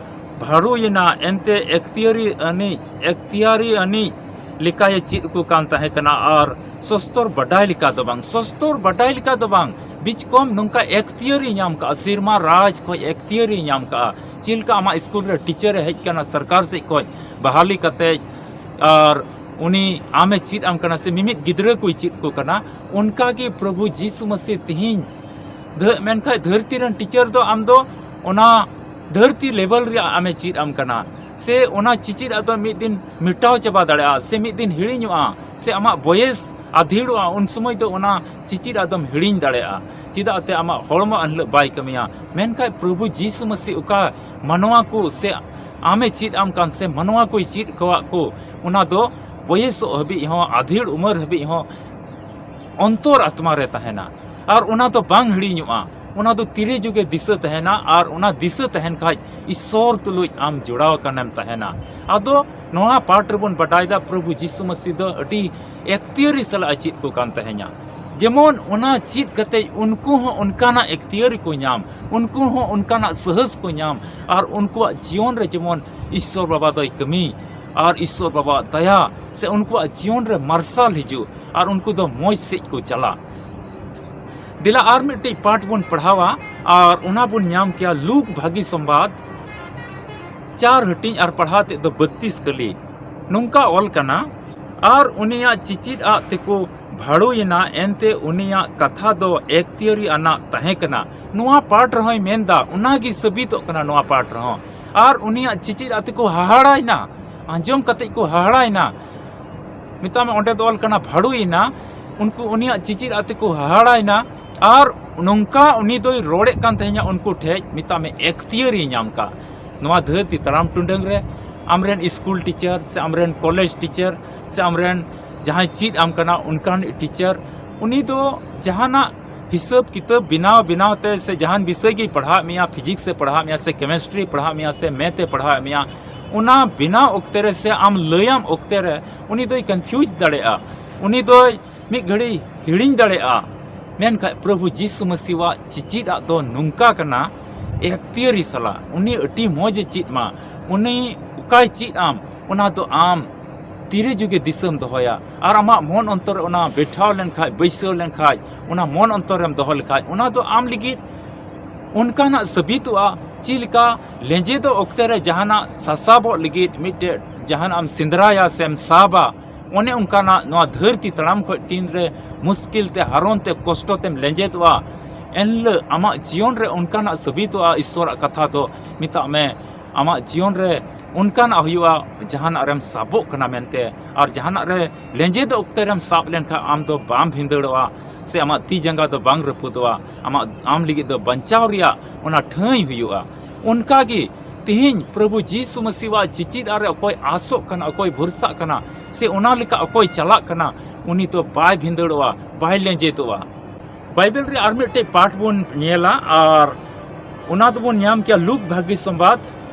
ᱵᱷᱟᱨᱩᱭᱮᱱᱟ, ᱮᱱᱛᱮ ᱮᱠᱛᱤᱭᱟᱹᱨᱤ ᱟᱹᱱᱤᱡ, ᱮᱠᱛᱤᱭᱟᱹᱨᱤ ᱟᱹᱱᱤᱡ ᱞᱮᱠᱟᱭ ᱪᱮᱫ ᱟᱠᱚ ᱠᱟᱱ ᱛᱟᱦᱮᱸ ᱠᱟᱱᱟ, ᱟᱨ ᱥᱚᱥᱛᱚᱨ ᱵᱟᱰᱟᱭ ᱞᱮᱠᱟ ᱫᱚ ᱵᱟᱝ, ᱥᱚᱥᱛᱚᱨ ᱵᱟᱰᱟᱭ ᱞᱮᱠᱟ ᱫᱚ ᱵᱟᱝ, ᱵᱤᱪᱠᱚᱢ ᱱᱚᱝᱠᱟ ᱮᱠᱛᱤᱭᱟᱹᱨᱤ ᱧᱟᱢ ᱠᱟᱜᱼᱟ, ᱥᱮᱨᱢᱟ ᱨᱟᱡᱽ ᱠᱷᱚᱡ ᱮᱠᱛᱤᱭᱟᱹᱨᱤ ᱧᱟᱢ ᱠᱟᱜᱼᱟ᱾ ᱪᱮᱫ ᱞᱮᱠᱟ ᱟᱢᱟᱜ ᱤᱥᱠᱩᱞ ᱨᱮ ᱴᱤᱪᱟᱨ ᱮ ᱦᱮᱡ ᱠᱟᱱᱟ ᱥᱚᱨᱠᱟᱨ ᱥᱮᱫ ᱠᱷᱚᱡ ᱵᱟᱦᱟᱞᱤ ᱠᱟᱛᱮ, ᱟᱨ ᱩᱱᱤ ᱟᱢᱮ ᱪᱮᱫ ᱟᱢ ᱠᱟᱱᱟ ᱥᱮ ᱢᱤᱢᱤᱫ ᱜᱤᱫᱽᱨᱟᱹ ᱠᱚᱭ ᱪᱮᱫ ᱠᱚ ᱠᱟᱱᱟ, ᱚᱱᱠᱟ ᱜᱮ ᱯᱨᱚᱵᱷᱩ ᱡᱤᱥᱩ ᱢᱟᱹᱥᱤ ᱛᱮᱦᱮᱧ ᱫᱷᱟᱹ-, ᱢᱮᱱᱠᱷᱟᱡ ᱫᱷᱟᱹᱨᱛᱤ ᱨᱮᱱ ᱴᱤᱪᱟᱨ ᱫᱚ ᱟᱢ ᱫᱚ ᱚᱱᱟ ᱫᱷᱟᱹᱨᱛᱤ ᱞᱮᱵᱮᱞ ᱨᱮᱭᱟᱜ ᱟᱢᱮ ᱪᱮᱫ ᱟᱢ ᱠᱟᱱᱟ, ᱥᱮ ᱚᱱᱟ ᱪᱤᱪᱤᱫ ᱟᱜ ᱫᱚ ᱢᱤᱫ ᱫᱤᱱ ᱢᱮᱴᱟᱣ ᱪᱟᱵᱟ ᱫᱟᱲᱮᱭᱟᱜᱼᱟ, ᱥᱮ ᱢᱤᱫ ᱫᱤᱱ ᱦᱤᱲᱤᱧᱚᱜᱼᱟ, ᱥᱮ ᱟᱢᱟᱜ ᱵᱚᱭᱮᱥ ᱟᱫᱷᱤᱲᱚᱜᱼᱟ, ᱩᱱ ᱥᱚᱢᱚᱭ ᱫᱚ ᱚᱱᱟ ᱪᱤᱪᱤᱫ ᱟᱜ ᱫᱚᱢ ᱦᱤᱲᱤᱧ ᱫᱟᱲᱮᱭᱟᱜᱼᱟ᱾ ᱪᱮᱫᱟᱜ ᱛᱮ ᱟᱢᱟᱜ ᱦᱚᱲᱢᱚ ᱮᱱᱦᱤᱞᱳᱜ ᱵᱟᱭ ᱠᱟᱹᱢᱤᱭᱟ᱾ ᱢᱮᱱᱠᱷᱟᱡ ᱯᱨᱚᱵᱷᱩ ᱡᱤᱥᱩ ᱢᱟᱹᱥᱤ ᱚᱠᱟ ᱢᱟᱱᱣᱟ ᱠᱚ ᱥᱮ ᱟᱢᱮ ᱪᱮᱫ ᱟᱢ ᱠᱟᱱ ᱥᱮ ᱢᱟᱱᱣᱟ ᱠᱚᱭ ᱪᱮᱫ ᱠᱚᱣᱟᱜ ᱠᱚ, ᱚᱱᱟ ᱫᱚ ᱵᱚᱭᱮᱥᱚᱜ ᱦᱟᱹᱵᱤᱡ ᱦᱚᱸ, ᱟᱫᱷᱤᱲ ᱩᱢᱟᱹᱨ ᱦᱟᱹᱵᱤᱡ ᱦᱚᱸ ᱚᱱᱛᱚᱨ ᱟᱛᱢᱟ ᱨᱮ ᱛᱟᱦᱮᱱᱟ᱾ ᱟᱨ ᱚᱱᱟ ᱫᱚ ᱵᱟᱝ ᱦᱤᱲᱤᱧᱚᱜᱼᱟ, ᱚᱱᱟ ᱫᱚ ᱛᱤᱨᱮ ᱡᱩᱜᱮ ᱫᱤᱥᱟᱹ ᱛᱟᱦᱮᱱᱟ᱾ ᱟᱨ ᱚᱱᱟ ᱫᱤᱥᱟᱹ ᱛᱟᱦᱮᱱ ᱠᱷᱟᱡ ᱤᱥᱥᱚᱨ ᱛᱩᱞᱩᱡ ᱟᱢ ᱡᱚᱲᱟᱣ ᱟᱠᱟᱱᱮᱢ ᱛᱟᱦᱮᱱᱟ᱾ ᱟᱫᱚ ᱱᱚᱣᱟ ᱯᱟᱴ ᱨᱮᱵᱚᱱ ᱵᱟᱰᱟᱭᱮᱫᱟ ᱯᱨᱚᱵᱷᱩ ᱡᱤᱥᱩ ᱢᱟᱹᱥᱤ ᱫᱚ ᱟᱹᱰᱤ ᱮᱠᱛᱤᱭᱟᱹᱨᱤ ᱥᱟᱞᱟᱜ ᱮ ᱪᱮᱫ ᱠᱚ ᱠᱟᱱ ᱛᱟᱦᱮᱸᱧᱟ᱾ ᱡᱮᱢᱚᱱ ᱚᱱᱟ ᱪᱮᱫ ᱠᱟᱛᱮ ᱩᱱᱠᱩ ᱦᱚᱸ ᱚᱱᱠᱟᱱᱟᱜ ᱮᱠᱛᱤᱭᱟᱹᱨᱤ ᱠᱚ ᱧᱟᱢ, ᱩᱱᱠᱩ ᱦᱚᱸ ᱚᱱᱠᱟᱱᱟᱜ ᱥᱟᱦᱟᱹᱥ ᱠᱚ ᱧᱟᱢ, ᱟᱨ ᱩᱱᱠᱩᱣᱟᱜ ᱡᱤᱭᱚᱱ ᱨᱮ ᱡᱮᱢᱚᱱ ᱤᱥᱥᱚᱨ ᱵᱟᱵᱟ ᱫᱚᱭ ᱠᱟᱹᱢᱤ, ᱟᱨ ᱤᱥᱥᱚᱨ ᱵᱟᱵᱟᱣᱟᱜ ᱫᱟᱭᱟ ᱥᱮ ᱩᱱᱠᱩᱣᱟᱜ ᱡᱤᱭᱚᱱ ᱨᱮ ᱢᱟᱨᱥᱟᱞ ᱦᱤᱡᱩᱜ, ᱟᱨ ᱩᱱᱠᱩ ᱫᱚ ᱢᱚᱡᱽ ᱥᱮᱫ ᱠᱚ ᱪᱟᱞᱟᱜ᱾ ᱫᱮᱞᱟ ᱟᱨ ᱢᱤᱫᱴᱤᱡ ᱯᱟᱴ ᱵᱚᱱ ᱯᱟᱲᱦᱟᱣᱟ, ᱟᱨ ᱚᱱᱟ ᱵᱚᱱ ᱧᱟᱢ ᱠᱮᱭᱟ ᱞᱩᱠ ᱵᱷᱟᱹᱜᱤ ᱥᱚᱢᱵᱟᱫ ᱪᱟᱨ ᱦᱟᱹᱴᱤᱧ ᱟᱨ ᱯᱟᱲᱦᱟᱣ ᱛᱮᱫ ᱫᱚ ᱵᱟᱹᱛᱤᱥ ᱠᱟᱹᱞᱤ᱾ ᱱᱚᱝᱠᱟ ᱚᱞ ᱠᱟᱱᱟ, ᱟᱨ ᱩᱱᱤᱭᱟᱜ ᱪᱤᱪᱤᱫ ᱟᱜ ᱛᱮᱠᱚ ᱵᱷᱟᱹᱲᱩᱭᱮᱱᱟ, ᱮᱱᱛᱮ ᱩᱱᱤᱭᱟᱜ ᱠᱟᱛᱷᱟ ᱫᱚ ᱮᱠᱛᱤᱭᱟᱹᱨᱤ ᱟᱱᱟᱜ ᱛᱟᱦᱮᱸ ᱠᱟᱱᱟ᱾ ᱱᱚᱣᱟ ᱯᱟᱴ ᱨᱮᱦᱚᱸᱭ ᱢᱮᱱᱫᱟ, ᱚᱱᱟᱜᱮ ᱥᱟᱹᱵᱤᱛᱚᱜ ᱠᱟᱱᱟ ᱱᱚᱣᱟ ᱯᱟᱴ ᱨᱮᱦᱚᱸ᱾ ᱟᱨ ᱩᱱᱤᱭᱟᱜ ᱪᱤᱪᱤᱫ ᱟᱜ ᱛᱮᱠᱚ ᱦᱟᱦᱟᱲᱟᱭᱮᱱᱟ, ᱟᱸᱡᱚᱢ ᱠᱟᱛᱮ ᱠᱚ ᱦᱟᱦᱟᱲᱟᱭᱮᱱᱟ᱾ ᱢᱮᱛᱟᱜ ᱢᱮ, ᱚᱸᱰᱮ ᱫᱚ ᱚᱞ ᱠᱟᱱᱟ ᱵᱷᱟᱹᱲᱩᱭᱮᱱᱟ, ᱩᱱᱠᱩ ᱩᱱᱤᱭᱟᱜ ᱪᱤᱪᱤᱫ ᱟᱜ ᱛᱮᱠᱚ ᱦᱟᱦᱟᱲᱟᱭᱮᱱᱟ᱾ ᱟᱨ ᱱᱚᱝᱠᱟ ᱩᱱᱤ ᱫᱚᱭ ᱨᱚᱲᱮᱫ ᱠᱟᱱ ᱛᱟᱦᱮᱸᱧᱟ ᱩᱱᱠᱩ ᱴᱷᱮᱡ, ᱢᱮᱛᱟᱜ ᱢᱮ ᱮᱠᱛᱤᱭᱟᱹᱨᱤ ᱧᱟᱢ ᱠᱟᱜ᱾ ᱱᱚᱣᱟ ᱫᱷᱟᱹᱨᱛᱤ ᱛᱟᱲᱟᱢ ᱴᱩᱰᱟᱹᱝ ᱨᱮ ᱟᱢᱨᱮᱱ ᱥᱠᱩᱞ ᱴᱤᱪᱟᱨ ᱥᱮ ᱟᱢᱨᱮᱱ ᱠᱚᱞᱮᱡᱽ ᱴᱤᱪᱟᱨ ᱥᱮ ᱟᱢᱨᱮᱱ ᱡᱟᱦᱟᱸᱭ ᱪᱮᱫ ᱟᱢ ᱠᱟᱱᱟ ᱚᱱᱠᱟᱱ ᱴᱤᱪᱟᱨ, ᱩᱱᱤ ᱫᱚ ᱡᱟᱦᱟᱱᱟᱜ ᱦᱤᱥᱟᱹᱵ ᱠᱤᱛᱟᱹᱵ ᱵᱮᱱᱟᱣ ᱵᱮᱱᱟᱣ ᱛᱮ ᱥᱮ ᱡᱟᱦᱟᱱ ᱵᱤᱥᱚᱭ ᱜᱮᱭ ᱯᱟᱲᱦᱟᱣᱮᱫ ᱢᱮᱭᱟ, ᱯᱷᱤᱡᱤᱠᱥ ᱮ ᱯᱟᱲᱦᱟᱣᱮᱫ ᱢᱮᱭᱟ ᱥᱮ ᱠᱮᱢᱮᱥᱴᱨᱤ ᱯᱟᱲᱦᱟᱣᱮᱫ ᱢᱮᱭᱟ ᱥᱮ ᱢᱮᱛᱷ ᱮ ᱯᱟᱲᱦᱟᱣᱮᱫ ᱢᱮᱭᱟ, ᱚᱱᱟ ᱵᱮᱱᱟᱣ ᱚᱠᱛᱮ ᱨᱮ ᱥᱮ ᱟᱢ ᱞᱟᱹᱭᱟᱢ ᱚᱠᱛᱮ ᱨᱮ ᱩᱱᱤ ᱫᱚᱭ ᱠᱚᱱᱯᱷᱤᱭᱩᱡᱽ ᱫᱟᱲᱮᱭᱟᱜᱼᱟ, ᱩᱱᱤ ᱫᱚᱭ ᱢᱤᱫ ᱜᱷᱟᱹᱲᱤ ᱦᱤᱲᱤᱧ ᱫᱟᱲᱮᱭᱟᱜᱼᱟ᱾ ᱢᱮᱱᱠᱷᱟᱡ ᱯᱨᱚᱵᱷᱩ ᱡᱤᱥᱩ ᱢᱟᱹᱥᱤᱣᱟᱜ ᱪᱤᱪᱤᱫ ᱟᱜ ᱫᱚ ᱱᱚᱝᱠᱟ ᱠᱟᱱᱟ, ᱮᱠᱛᱤᱭᱟᱹᱨᱤ ᱥᱟᱞᱟᱜ ᱩᱱᱤ ᱟᱹᱰᱤ ᱢᱚᱡᱽ ᱮ ᱪᱮᱫ ᱢᱟ, ᱩᱱᱤ ᱚᱠᱟᱭ ᱪᱮᱫ ᱟᱢ ᱚᱱᱟ ᱫᱚ ᱟᱢ ᱛᱤᱨᱮ ᱡᱩᱜᱮ ᱫᱤᱥᱟᱹᱢ ᱫᱚᱦᱚᱭᱟ, ᱟᱨ ᱟᱢᱟᱜ ᱢᱚᱱ ᱚᱱᱛᱚᱨ ᱨᱮ ᱚᱱᱟ ᱵᱮᱴᱷᱟᱣ ᱞᱮᱱᱠᱷᱟᱡ, ᱵᱟᱹᱭᱥᱟᱹᱣ ᱞᱮᱱᱠᱷᱟᱡ, ᱚᱱᱟ ᱢᱚᱱ ᱚᱱᱛᱚᱨ ᱨᱮᱢ ᱫᱚᱦᱚ ᱞᱮᱠᱷᱟᱡ, ᱚᱱᱟ ᱫᱚ ᱟᱢ ᱞᱟᱹᱜᱤᱫ ᱚᱱᱠᱟᱱᱟᱜ ᱥᱟᱹᱵᱤᱛᱚᱜᱼᱟ᱾ ᱪᱮᱫ ᱞᱮᱠᱟ ᱞᱮᱸᱡᱮᱫᱚᱜ ᱚᱠᱛᱮ ᱨᱮ ᱡᱟᱦᱟᱱᱟᱜ ᱥᱟᱥᱟᱵᱚᱜ ᱞᱟᱹᱜᱤᱫ ᱢᱤᱫᱴᱮᱡ ᱡᱟᱦᱟᱱᱟᱜ ᱮᱢ ᱥᱮᱸᱫᱽᱨᱟᱭᱟ ᱥᱮᱢ ᱥᱟᱵᱟ, ᱚᱱᱮ ᱚᱱᱠᱟᱱᱟᱜ ᱱᱚᱣᱟ ᱫᱷᱟᱹᱨᱛᱤ ᱛᱟᱲᱟᱢ ᱠᱷᱚᱡ ᱛᱤᱱᱨᱮ ᱢᱩᱥᱠᱤᱞ ᱛᱮ, ᱦᱟᱨᱚᱱ ᱛᱮ, ᱠᱚᱥᱴᱚ ᱛᱮᱢ ᱞᱮᱸᱡᱮᱫᱚᱜᱼᱟ, ᱮᱱᱦᱤᱞᱳᱜ ᱟᱢᱟᱜ ᱡᱤᱭᱚᱱ ᱨᱮ ᱚᱱᱠᱟᱱᱟᱜ ᱥᱟᱹᱵᱤᱛᱚᱜᱼᱟ ᱤᱥᱥᱚᱨᱟᱜ ᱠᱟᱛᱷᱟ ᱫᱚ, ᱢᱮᱛᱟᱜ ᱢᱮ, ᱟᱢᱟᱜ ᱡᱤᱭᱚᱱ ᱨᱮ ᱚᱱᱠᱟᱱᱟᱜ ᱦᱩᱭᱩᱜᱼᱟ, ᱡᱟᱦᱟᱱᱟᱜ ᱨᱮᱢ ᱥᱟᱵᱚᱜ ᱠᱟᱱᱟ ᱢᱮᱱᱛᱮ, ᱟᱨ ᱡᱟᱦᱟᱱᱟᱜ ᱨᱮ ᱞᱮᱸᱡᱮᱫᱚᱜ ᱚᱠᱛᱮ ᱨᱮᱢ ᱥᱟᱵ ᱞᱮᱱᱠᱷᱟᱱ ᱟᱢ ᱫᱚ ᱵᱟᱢ ᱵᱷᱤᱸᱫᱟᱹᱲᱚᱜᱼᱟ, ᱥᱮ ᱟᱢᱟᱜ ᱛᱤ ᱡᱟᱸᱜᱟ ᱫᱚ ᱵᱟᱝ ᱨᱟᱹᱯᱩᱫᱚᱜᱼᱟ, ᱟᱢᱟᱜ, ᱟᱢ ᱞᱟᱹᱜᱤᱫ ᱫᱚ ᱵᱟᱧᱪᱟᱣ ᱨᱮᱭᱟᱜ ᱚᱱᱟ ᱴᱷᱟᱹᱭ ᱦᱩᱭᱩᱜᱼᱟ᱾ ᱚᱱᱠᱟᱜᱮ ᱛᱤᱦᱤᱧ ᱯᱨᱚᱵᱷᱩ ᱡᱤᱥᱩ ᱢᱟᱹᱥᱤᱣᱟᱜ ᱪᱤᱪᱤᱫ ᱟᱨ ᱚᱠᱚᱭ ᱟᱥᱚᱜ ᱠᱟᱱᱟ, ᱚᱠᱚᱭ ᱵᱷᱚᱨᱥᱟᱜ ᱠᱟᱱᱟ, ᱥᱮ ᱚᱱᱟ ᱞᱮᱠᱟ ᱚᱠᱚᱭ ᱪᱟᱞᱟᱜ ᱠᱟᱱᱟ, ᱩᱱᱤ ᱫᱚ ᱵᱟᱭ ᱵᱷᱤᱸᱫᱟᱹᱲᱚᱜᱼᱟ, ᱵᱟᱭ ᱞᱮᱸᱡᱮᱫᱚᱜᱼᱟ᱾ ᱵᱟᱭᱵᱮᱞ ᱨᱮ ᱟᱨ ᱢᱤᱫᱴᱮᱡ ᱯᱟᱴ ᱵᱚᱱ ᱧᱮᱞᱟ, ᱟᱨ ᱚᱱᱟ ᱫᱚᱵᱚᱱ ᱧᱟᱢ ᱠᱮᱭᱟ ᱞᱩᱠ ᱵᱷᱟᱹᱜᱤ ᱥᱚᱢᱵᱟᱫ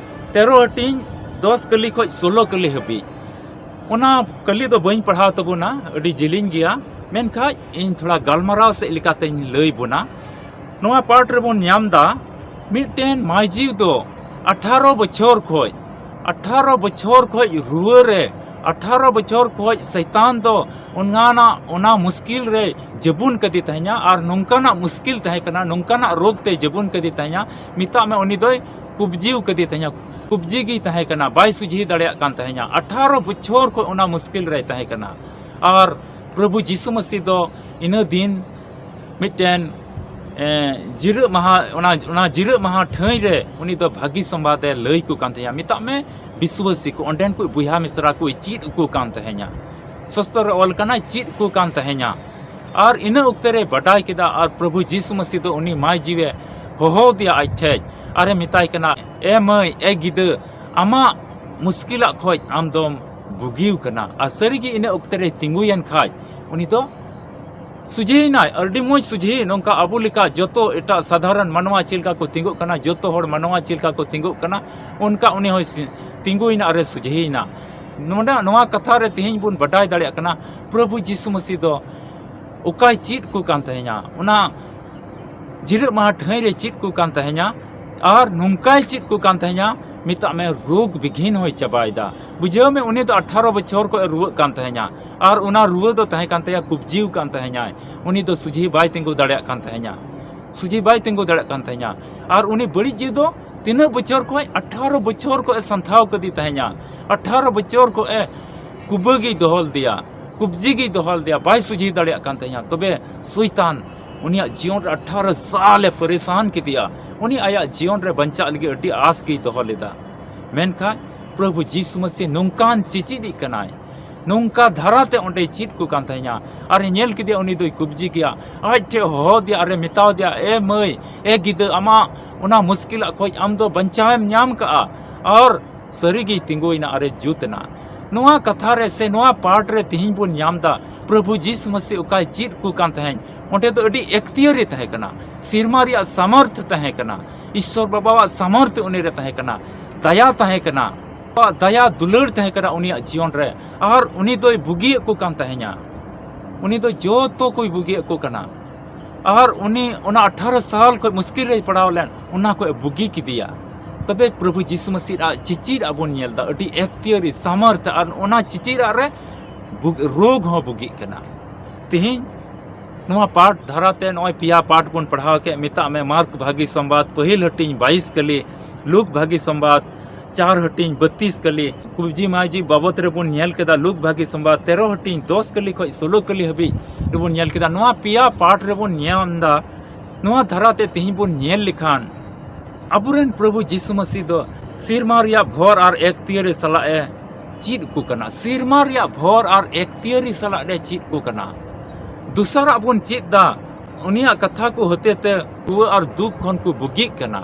ᱛᱮᱨᱚ ᱦᱟᱹᱴᱤᱧ, ᱫᱚᱥ ᱠᱟᱹᱞᱤ ᱠᱷᱚᱡ ᱥᱳᱞᱳ ᱠᱟᱹᱞᱤ ᱦᱟᱹᱵᱤᱡ᱾ ᱚᱱᱟ ᱠᱟᱹᱞᱤ ᱫᱚ ᱵᱟᱹᱧ ᱯᱟᱲᱦᱟᱣ ᱛᱟᱵᱚᱱᱟ, ᱟᱹᱰᱤ ᱡᱮᱞᱮᱧ ᱜᱮᱭᱟ, ᱢᱮᱱᱠᱷᱟᱡ ᱤᱧ ᱛᱷᱚᱲᱟ ᱜᱟᱞᱢᱟᱨᱟᱣ ᱥᱮᱫ ᱞᱮᱠᱟᱛᱮᱧ ᱞᱟᱹᱭ ᱵᱚᱱᱟ᱾ ᱱᱚᱣᱟ ᱯᱟᱴ ᱨᱮᱵᱚᱱ ᱧᱟᱢ ᱫᱟ, ᱢᱤᱫᱴᱮᱱ ᱢᱟᱹᱭᱡᱤ ᱫᱚ ᱟᱴᱷᱟᱨᱚ ᱵᱚᱪᱷᱚᱨ ᱠᱷᱚᱡ, ᱟᱴᱷᱟᱨᱚ ᱵᱚᱪᱷᱚᱨ ᱠᱷᱚᱡ ᱨᱩᱣᱟᱹ ᱨᱮ, ᱟᱴᱷᱟᱨᱚ ᱵᱚᱪᱷᱚᱨ ᱠᱷᱚᱡ ᱥᱚᱭᱛᱟᱱ ᱫᱚ ᱚᱱᱟᱱᱟᱜ, ᱚᱱᱟ ᱢᱩᱥᱠᱤᱞ ᱨᱮ ᱡᱟᱹᱵᱩᱱ ᱠᱟᱫᱮ ᱛᱟᱦᱮᱸᱧᱟ, ᱟᱨ ᱱᱚᱝᱠᱟᱱᱟᱜ ᱢᱩᱥᱠᱤᱞ ᱛᱟᱦᱮᱸ ᱠᱟᱱᱟ, ᱱᱚᱝᱠᱟᱱᱟᱜ ᱨᱳᱜᱽ ᱛᱮ ᱡᱟᱹᱵᱩᱱ ᱠᱟᱫᱮ ᱛᱟᱦᱮᱸᱧᱟ, ᱢᱮᱛᱟᱜ ᱢᱮ ᱩᱱᱤ ᱫᱚᱭ ᱠᱩᱵᱽᱡᱤᱣ ᱠᱟᱫᱮ ᱛᱟᱦᱮᱸᱧᱟ, ᱠᱩᱵᱽᱡᱤ ᱜᱮᱭ ᱛᱟᱦᱮᱸ ᱠᱟᱱᱟ, ᱵᱟᱭ ᱥᱩᱡᱷᱤ ᱫᱟᱲᱮᱭᱟᱜ ᱠᱟᱱ ᱛᱟᱦᱮᱸᱧᱟ, ᱟᱴᱷᱟᱨᱚ ᱵᱚᱪᱷᱚᱨ ᱠᱷᱚᱡ ᱚᱱᱟ ᱢᱩᱥᱠᱤᱞ ᱨᱮᱭ ᱛᱟᱦᱮᱸ ᱠᱟᱱᱟ᱾ ᱟᱨ ᱯᱨᱚᱵᱷᱩ ᱡᱤᱥᱩ ᱢᱟᱹᱥᱤ ᱫᱚ ᱤᱱᱟᱹ ᱫᱤᱱ ᱢᱤᱫᱴᱮᱱ, ᱮ, ᱡᱤᱨᱟᱹᱜ ᱢᱟᱦᱟ, ᱚᱱᱟ, ᱚᱱᱟ ᱡᱤᱨᱟᱹᱜ ᱢᱟᱦᱟ ᱴᱷᱟᱹᱭ ᱨᱮ ᱩᱱᱤ ᱫᱚ ᱵᱷᱟᱹᱜᱤ ᱥᱚᱢᱵᱟᱫ ᱮ ᱞᱟᱹᱭ ᱠᱚ ᱠᱟᱱ ᱛᱟᱦᱮᱸᱭᱟ᱾ ᱢᱮᱛᱟᱜ ᱢᱮ ᱵᱤᱥᱣᱟᱹᱥᱤ ᱠᱚ, ᱚᱸᱰᱮᱱ ᱠᱚ ᱵᱚᱭᱦᱟ ᱢᱤᱥᱨᱟ ᱠᱚᱭ ᱪᱮᱫ ᱟᱠᱚ ᱠᱟᱱ ᱛᱟᱦᱮᱸᱧᱟ᱾ ᱥᱚᱥᱛᱚᱨ ᱨᱮ ᱚᱞ ᱠᱟᱱᱟᱭ, ᱪᱮᱫ ᱟᱠᱚ ᱠᱟᱱ ᱛᱟᱦᱮᱸᱧᱟ᱾ ᱟᱨ ᱤᱱᱟᱹ ᱚᱠᱛᱮ ᱨᱮ ᱵᱟᱰᱟᱭ ᱠᱮᱫᱟ, ᱟᱨ ᱯᱨᱚᱵᱷᱩ ᱡᱤᱥᱩ ᱢᱟᱹᱥᱤ ᱫᱚ ᱩᱱᱤ ᱢᱟᱹᱭ ᱡᱤᱣᱮ ᱦᱚᱦᱚ ᱟᱫᱮᱭᱟ ᱟᱡ ᱴᱷᱮᱡ, ᱟᱨᱮ ᱢᱮᱛᱟᱭ ᱠᱟᱱᱟ, "ᱮ ᱢᱟᱹᱭ, ᱮ ᱜᱤᱫᱟᱹ, ᱟᱢᱟᱜ ᱢᱩᱥᱠᱤᱞᱟᱜ ᱠᱷᱚᱡ ᱟᱢ ᱫᱚᱢ ᱵᱩᱜᱤᱣ ᱠᱟᱱᱟ᱾" ᱟᱨ ᱥᱟᱹᱨᱤᱜᱮ ᱤᱱᱟᱹ ᱚᱠᱛᱮ ᱨᱮᱭ ᱛᱤᱸᱜᱩᱭᱮᱱ ᱠᱷᱟᱡ, ᱩᱱᱤ ᱫᱚ ᱥᱩᱡᱷᱤᱭᱮᱱᱟᱭ, ᱟᱹᱰᱤ ᱢᱚᱡᱽ ᱥᱩᱡᱷᱤ᱾ ᱱᱚᱝᱠᱟ ᱟᱵᱚ ᱞᱮᱠᱟ ᱡᱚᱛᱚ ᱮᱴᱟᱜ ᱥᱟᱫᱷᱟᱨᱚᱱ ᱢᱟᱱᱣᱟ ᱪᱮᱫ ᱞᱮᱠᱟ ᱠᱚ ᱛᱤᱸᱜᱩᱜ ᱠᱟᱱᱟ, ᱡᱚᱛᱚ ᱦᱚᱲ ᱢᱟᱱᱣᱟ ᱪᱮᱫ ᱞᱮᱠᱟ ᱠᱚ ᱛᱤᱸᱜᱩᱜ ᱠᱟᱱᱟ, ᱚᱱᱠᱟ ᱩᱱᱤ ᱦᱚᱸᱭ ᱥᱤ-, ᱛᱤᱸᱜᱩᱭᱮᱱᱟ ᱟᱨᱮ ᱥᱩᱡᱷᱤᱭᱮᱱᱟ᱾ ᱱᱚᱰᱮ ᱱᱚᱣᱟ ᱠᱟᱛᱷᱟ ᱨᱮ ᱛᱮᱦᱮᱧ ᱵᱚᱱ ᱵᱟᱰᱟᱭ ᱫᱟᱲᱮᱭᱟᱜ ᱠᱟᱱᱟ, ᱯᱨᱚᱵᱷᱩ ᱡᱤᱥᱩ ᱢᱟᱹᱥᱤ ᱫᱚ ᱚᱠᱟᱭ ᱪᱮᱫ ᱠᱚ ᱠᱟᱱ ᱛᱟᱦᱮᱸᱧᱟ, ᱚᱱᱟ ᱡᱤᱨᱟᱹᱜ ᱢᱟᱦᱟ ᱴᱷᱟᱹᱭ ᱨᱮ ᱪᱮᱫ ᱠᱚ ᱠᱟᱱ ᱛᱟᱦᱮᱸᱧᱟ, ᱟᱨ ᱱᱚᱝᱠᱟᱭ ᱪᱮᱫ ᱠᱚ ᱠᱟᱱ ᱛᱟᱦᱮᱸᱧᱟ, ᱢᱮᱛᱟᱜ ᱢᱮ ᱨᱳᱜᱽ ᱵᱤᱜᱷᱤᱱ ᱦᱚᱸᱭ ᱪᱟᱵᱟᱭᱮᱫᱟ᱾ ᱵᱩᱡᱷᱟᱹᱣ ᱢᱮ, ᱩᱱᱤ ᱫᱚ ᱟᱴᱷᱟᱨᱚ ᱵᱚᱪᱷᱚᱨ ᱠᱷᱚᱡ ᱮ ᱨᱩᱣᱟᱹᱜ ᱠᱟᱱ ᱛᱟᱦᱮᱸᱧᱟ, ᱟᱨ ᱚᱱᱟ ᱨᱩᱣᱟᱹ ᱫᱚ ᱛᱟᱦᱮᱸ ᱠᱟᱱ ᱛᱟᱭᱟ, ᱠᱩᱵᱽᱡᱤᱣ ᱠᱟᱱ ᱛᱟᱦᱮᱸᱧᱟᱭ᱾ ᱩᱱᱤ ᱫᱚ ᱥᱩᱡᱷᱤ ᱵᱟᱭ ᱛᱤᱸᱜᱩ ᱫᱟᱲᱮᱭᱟᱜ ᱠᱟᱱ ᱛᱟᱦᱮᱸᱧᱟ, ᱥᱩᱡᱷᱤ ᱵᱟᱭ ᱛᱤᱸᱜᱩ ᱫᱟᱲᱮᱭᱟᱜ ᱠᱟᱱ ᱛᱟᱦᱮᱸᱧᱟ᱾ ᱟᱨ ᱩᱱᱤ ᱵᱟᱹᱲᱤᱡ ᱡᱤᱣᱤ ᱫᱚ ᱛᱤᱱᱟᱹᱜ ᱵᱚᱪᱷᱚᱨ ᱠᱷᱚᱡ? ᱟᱴᱷᱟᱨᱚ ᱵᱚᱪᱷᱚᱨ ᱠᱷᱚᱡ ᱮ ᱥᱟᱱᱛᱷᱟᱣ ᱠᱟᱫᱮ ᱛᱟᱦᱮᱸᱧᱟ, ᱟᱴᱷᱟᱨᱚ ᱵᱚᱪᱷᱚᱨ ᱠᱷᱚᱡ ᱮ ᱠᱩᱵᱟᱹ ᱜᱮᱭ ᱫᱚᱦᱚ ᱞᱮᱫᱮᱭᱟ, ᱠᱩᱵᱽᱡᱤ ᱜᱮᱭ ᱫᱚᱦᱚ ᱞᱮᱫᱮᱭᱟ, ᱵᱟᱭ ᱥᱩᱡᱷᱤ ᱫᱟᱲᱮᱭᱟᱜ ᱠᱟᱱ ᱛᱟᱦᱮᱸᱧᱟ᱾ ᱛᱚᱵᱮ ᱥᱚᱭᱛᱟᱱ ᱩᱱᱤᱭᱟᱜ ᱡᱤᱭᱚᱱ ᱨᱮ ᱟᱴᱷᱟᱨᱚ ᱥᱟᱞ ᱮ ᱯᱟᱨᱤᱥᱟᱱ ᱠᱮᱫᱮᱭᱟ᱾ ᱩᱱᱤ ᱟᱭᱟᱜ ᱡᱤᱭᱚᱱ ᱨᱮ ᱵᱟᱧᱪᱟᱜ ᱞᱟᱹᱜᱤᱫ ᱟᱹᱰᱤ ᱟᱥ ᱜᱮᱭ ᱫᱚᱦᱚ ᱞᱮᱫᱟ, ᱢᱮᱱᱠᱷᱟᱱ ᱯᱨᱚᱵᱷᱩ ᱡᱤᱥᱩ ᱢᱟᱹᱥᱤ ᱱᱚᱝᱠᱟᱱ ᱪᱮᱪᱮᱫᱤᱡ ᱠᱟᱱᱟᱭ, ᱱᱚᱝᱠᱟ ᱫᱷᱟᱨᱟᱛᱮ ᱚᱸᱰᱮᱭ ᱪᱮᱫ ᱠᱚ ᱠᱟᱱ ᱛᱟᱦᱮᱸᱧᱟ᱾ ᱟᱨᱮ ᱧᱮᱞ ᱠᱮᱫᱮᱭᱟ, ᱩᱱᱤ ᱫᱚᱭ ᱠᱩᱵᱽᱡᱤ ᱜᱮᱭᱟ᱾ ᱟᱡ ᱴᱷᱮᱡ ᱦᱚᱦᱚ ᱫᱮᱭᱟ ᱟᱨᱮ ᱢᱮᱛᱟᱣ ᱫᱮᱭᱟ, "ᱮ ᱢᱟᱹᱭ, ᱮ ᱜᱤᱫᱟᱹ, ᱟᱢᱟᱜ ᱚᱱᱟ ᱢᱩᱥᱠᱤᱞᱟᱜ ᱠᱷᱚᱡ ᱟᱢ ᱫᱚ ᱵᱟᱧᱪᱟᱣᱮᱢ ᱧᱟᱢ ᱠᱟᱜᱼᱟ᱾" ᱟᱨ ᱥᱟᱹᱨᱤᱜᱮᱭ ᱛᱤᱸᱜᱩᱭᱮᱱᱟ ᱟᱨᱮ ᱡᱩᱛ ᱮᱱᱟ᱾ ᱱᱚᱣᱟ ᱠᱟᱛᱷᱟ ᱨᱮ ᱥᱮ ᱱᱚᱣᱟ ᱯᱟᱴ ᱨᱮ ᱛᱮᱦᱮᱧ ᱵᱚᱱ ᱧᱟᱢ ᱮᱫᱟ, ᱯᱨᱚᱵᱷᱩ ᱡᱤᱥᱩ ᱢᱟᱹᱥᱤ ᱚᱠᱟᱭ ᱪᱮᱫ ᱠᱚ ᱠᱟᱱ ᱛᱟᱦᱮᱸᱧ, ᱚᱸᱰᱮ ᱫᱚ ᱟᱹᱰᱤ ᱮᱠᱛᱤᱭᱟᱹᱨᱤ ᱛᱟᱦᱮᱸ ᱠᱟᱱᱟ, ᱥᱮᱨᱢᱟ ᱨᱮᱭᱟᱜ ᱥᱟᱢᱚᱨᱛᱷ ᱛᱟᱦᱮᱸ ᱠᱟᱱᱟ, ᱤᱥᱥᱚᱨ ᱵᱟᱵᱟᱣᱟᱜ ᱥᱟᱢᱚᱨᱛᱷ ᱩᱱᱤ ᱨᱮ ᱛᱟᱦᱮᱸ ᱠᱟᱱᱟ, ᱫᱟᱭᱟ ᱛᱟᱦᱮᱸ ᱠᱟᱱᱟ, ᱫᱟᱭᱟ ᱫᱩᱞᱟᱹᱲ ᱛᱟᱦᱮᱸ ᱠᱟᱱᱟ ᱩᱱᱤᱭᱟᱜ ᱡᱤᱭᱚᱱ ᱨᱮ᱾ ᱟᱨ ᱩᱱᱤ ᱫᱚᱭ ᱵᱩᱜᱤᱭᱮᱫ ᱠᱚ ᱠᱟᱱ ᱛᱟᱦᱮᱸᱧᱟ, ᱩᱱᱤ ᱫᱚ ᱡᱚᱛᱚ ᱠᱚᱭ ᱵᱩᱜᱤᱭᱮᱫ ᱠᱚ ᱠᱟᱱᱟ᱾ ᱟᱨ ᱩᱱᱤ ᱚᱱᱟ ᱟᱴᱷᱟᱨᱚ ᱥᱟᱞ ᱠᱷᱚᱡ ᱢᱩᱥᱠᱤᱞ ᱨᱮᱭ ᱯᱟᱲᱟᱣ ᱞᱮᱱ, ᱚᱱᱟ ᱠᱷᱚᱡ ᱮ ᱵᱩᱜᱤ ᱠᱮᱫᱮᱭᱟ᱾ ᱛᱚᱵᱮ ᱯᱨᱚᱵᱷᱩ ᱡᱤᱥᱩ ᱢᱟᱹᱥᱤᱦ ᱟᱜ ᱪᱮᱪᱮᱫ ᱟᱜ ᱵᱚᱱ ᱧᱮᱞ ᱮᱫᱟ, ᱟᱹᱰᱤ ᱮᱠᱛᱤᱭᱟᱹᱨᱤ ᱥᱟᱢᱚᱨᱛᱷ, ᱟᱨ ᱚᱱᱟ ᱪᱮᱪᱮᱫ ᱟᱜ ᱨᱮ ᱵᱩᱜ-, ᱨᱳᱜᱽ ᱦᱚᱸ ᱵᱩᱜᱤᱜ ᱠᱟᱱᱟ᱾ ᱛᱮᱦᱮᱧ ᱱᱚᱣᱟ ᱯᱟᱴ ᱫᱷᱟᱨᱟᱛᱮ ᱱᱚᱜᱼᱚᱭ ᱯᱮᱭᱟ ᱯᱟᱴ ᱵᱚᱱ ᱯᱟᱲᱦᱟᱣ ᱠᱮᱫ, ᱢᱮᱛᱟᱜ ᱢᱮ ᱢᱟᱨᱠ ᱵᱷᱟᱹᱜᱤ ᱥᱚᱢᱵᱟᱫ ᱯᱟᱹᱦᱤᱞ ᱦᱟᱹᱴᱤᱧ ᱵᱟᱭᱤᱥ ᱠᱟᱹᱞᱤ, ᱞᱩᱠ ᱵᱷᱟᱹᱜᱤ ᱥᱚᱢᱵᱟᱫ ᱪᱟᱨ ᱦᱟᱹᱴᱤᱧ ᱵᱟᱹᱛᱤᱥ ᱠᱟᱹᱞᱤ, ᱠᱩᱵᱽᱡᱤ ᱢᱟᱹᱭᱡᱤ ᱵᱟᱵᱚᱛ ᱨᱮᱵᱚᱱ ᱧᱮᱞ ᱠᱮᱫᱟ, ᱞᱩᱠ ᱵᱷᱟᱹᱜᱤ ᱥᱚᱢᱵᱟᱫ ᱛᱮᱨᱚ ᱦᱟᱹᱴᱤᱧ ᱫᱚᱥ ᱠᱟᱹᱞᱤ ᱠᱷᱚᱡ ᱥᱳᱞᱳ ᱠᱟᱹᱞᱤ ᱦᱟᱹᱵᱤᱡ ᱨᱮᱵᱚᱱ ᱧᱮᱞ ᱠᱮᱫᱟ᱾ ᱱᱚᱣᱟ ᱯᱮᱭᱟ ᱯᱟᱴ ᱨᱮᱵᱚᱱ ᱧᱟᱢ ᱮᱫᱟ, ᱱᱚᱣᱟ ᱫᱷᱟᱨᱟᱛᱮ ᱛᱮᱦᱮᱧ ᱵᱚᱱ ᱧᱮᱞ ᱞᱮᱠᱷᱟᱱ, ᱟᱵᱚᱨᱮᱱ ᱯᱨᱚᱵᱷᱩ ᱡᱤᱥᱩ ᱢᱟᱹᱥᱤ ᱫᱚ ᱥᱮᱨᱢᱟ ᱨᱮᱭᱟᱜ ᱵᱷᱚᱨ ᱟᱨ ᱮᱠᱛᱤᱭᱟᱹᱨᱤ ᱥᱟᱞᱟᱜ ᱮ ᱪᱮᱫ ᱠᱚ ᱠᱟᱱᱟ᱾ ᱥᱮᱨᱢᱟ ᱨᱮᱭᱟᱜ ᱵᱷᱚᱨ ᱟᱨ ᱮᱠᱛᱤᱭᱟᱹᱨᱤ ᱥᱟᱞᱟᱜ ᱮ ᱪᱮᱫ ᱠᱚ ᱠᱟᱱᱟ᱾ ᱫᱚᱥᱟᱨᱟᱜ ᱵᱚᱱ ᱪᱮᱫ ᱫᱟ, ᱩᱱᱤᱭᱟᱜ ᱠᱟᱛᱷᱟ ᱠᱚ ᱦᱚᱛᱮ ᱛᱮ ᱨᱩᱣᱟᱹ ᱟᱨ ᱫᱩᱠ ᱠᱷᱚᱱ ᱠᱚ ᱵᱩᱜᱤᱜ ᱠᱟᱱᱟ᱾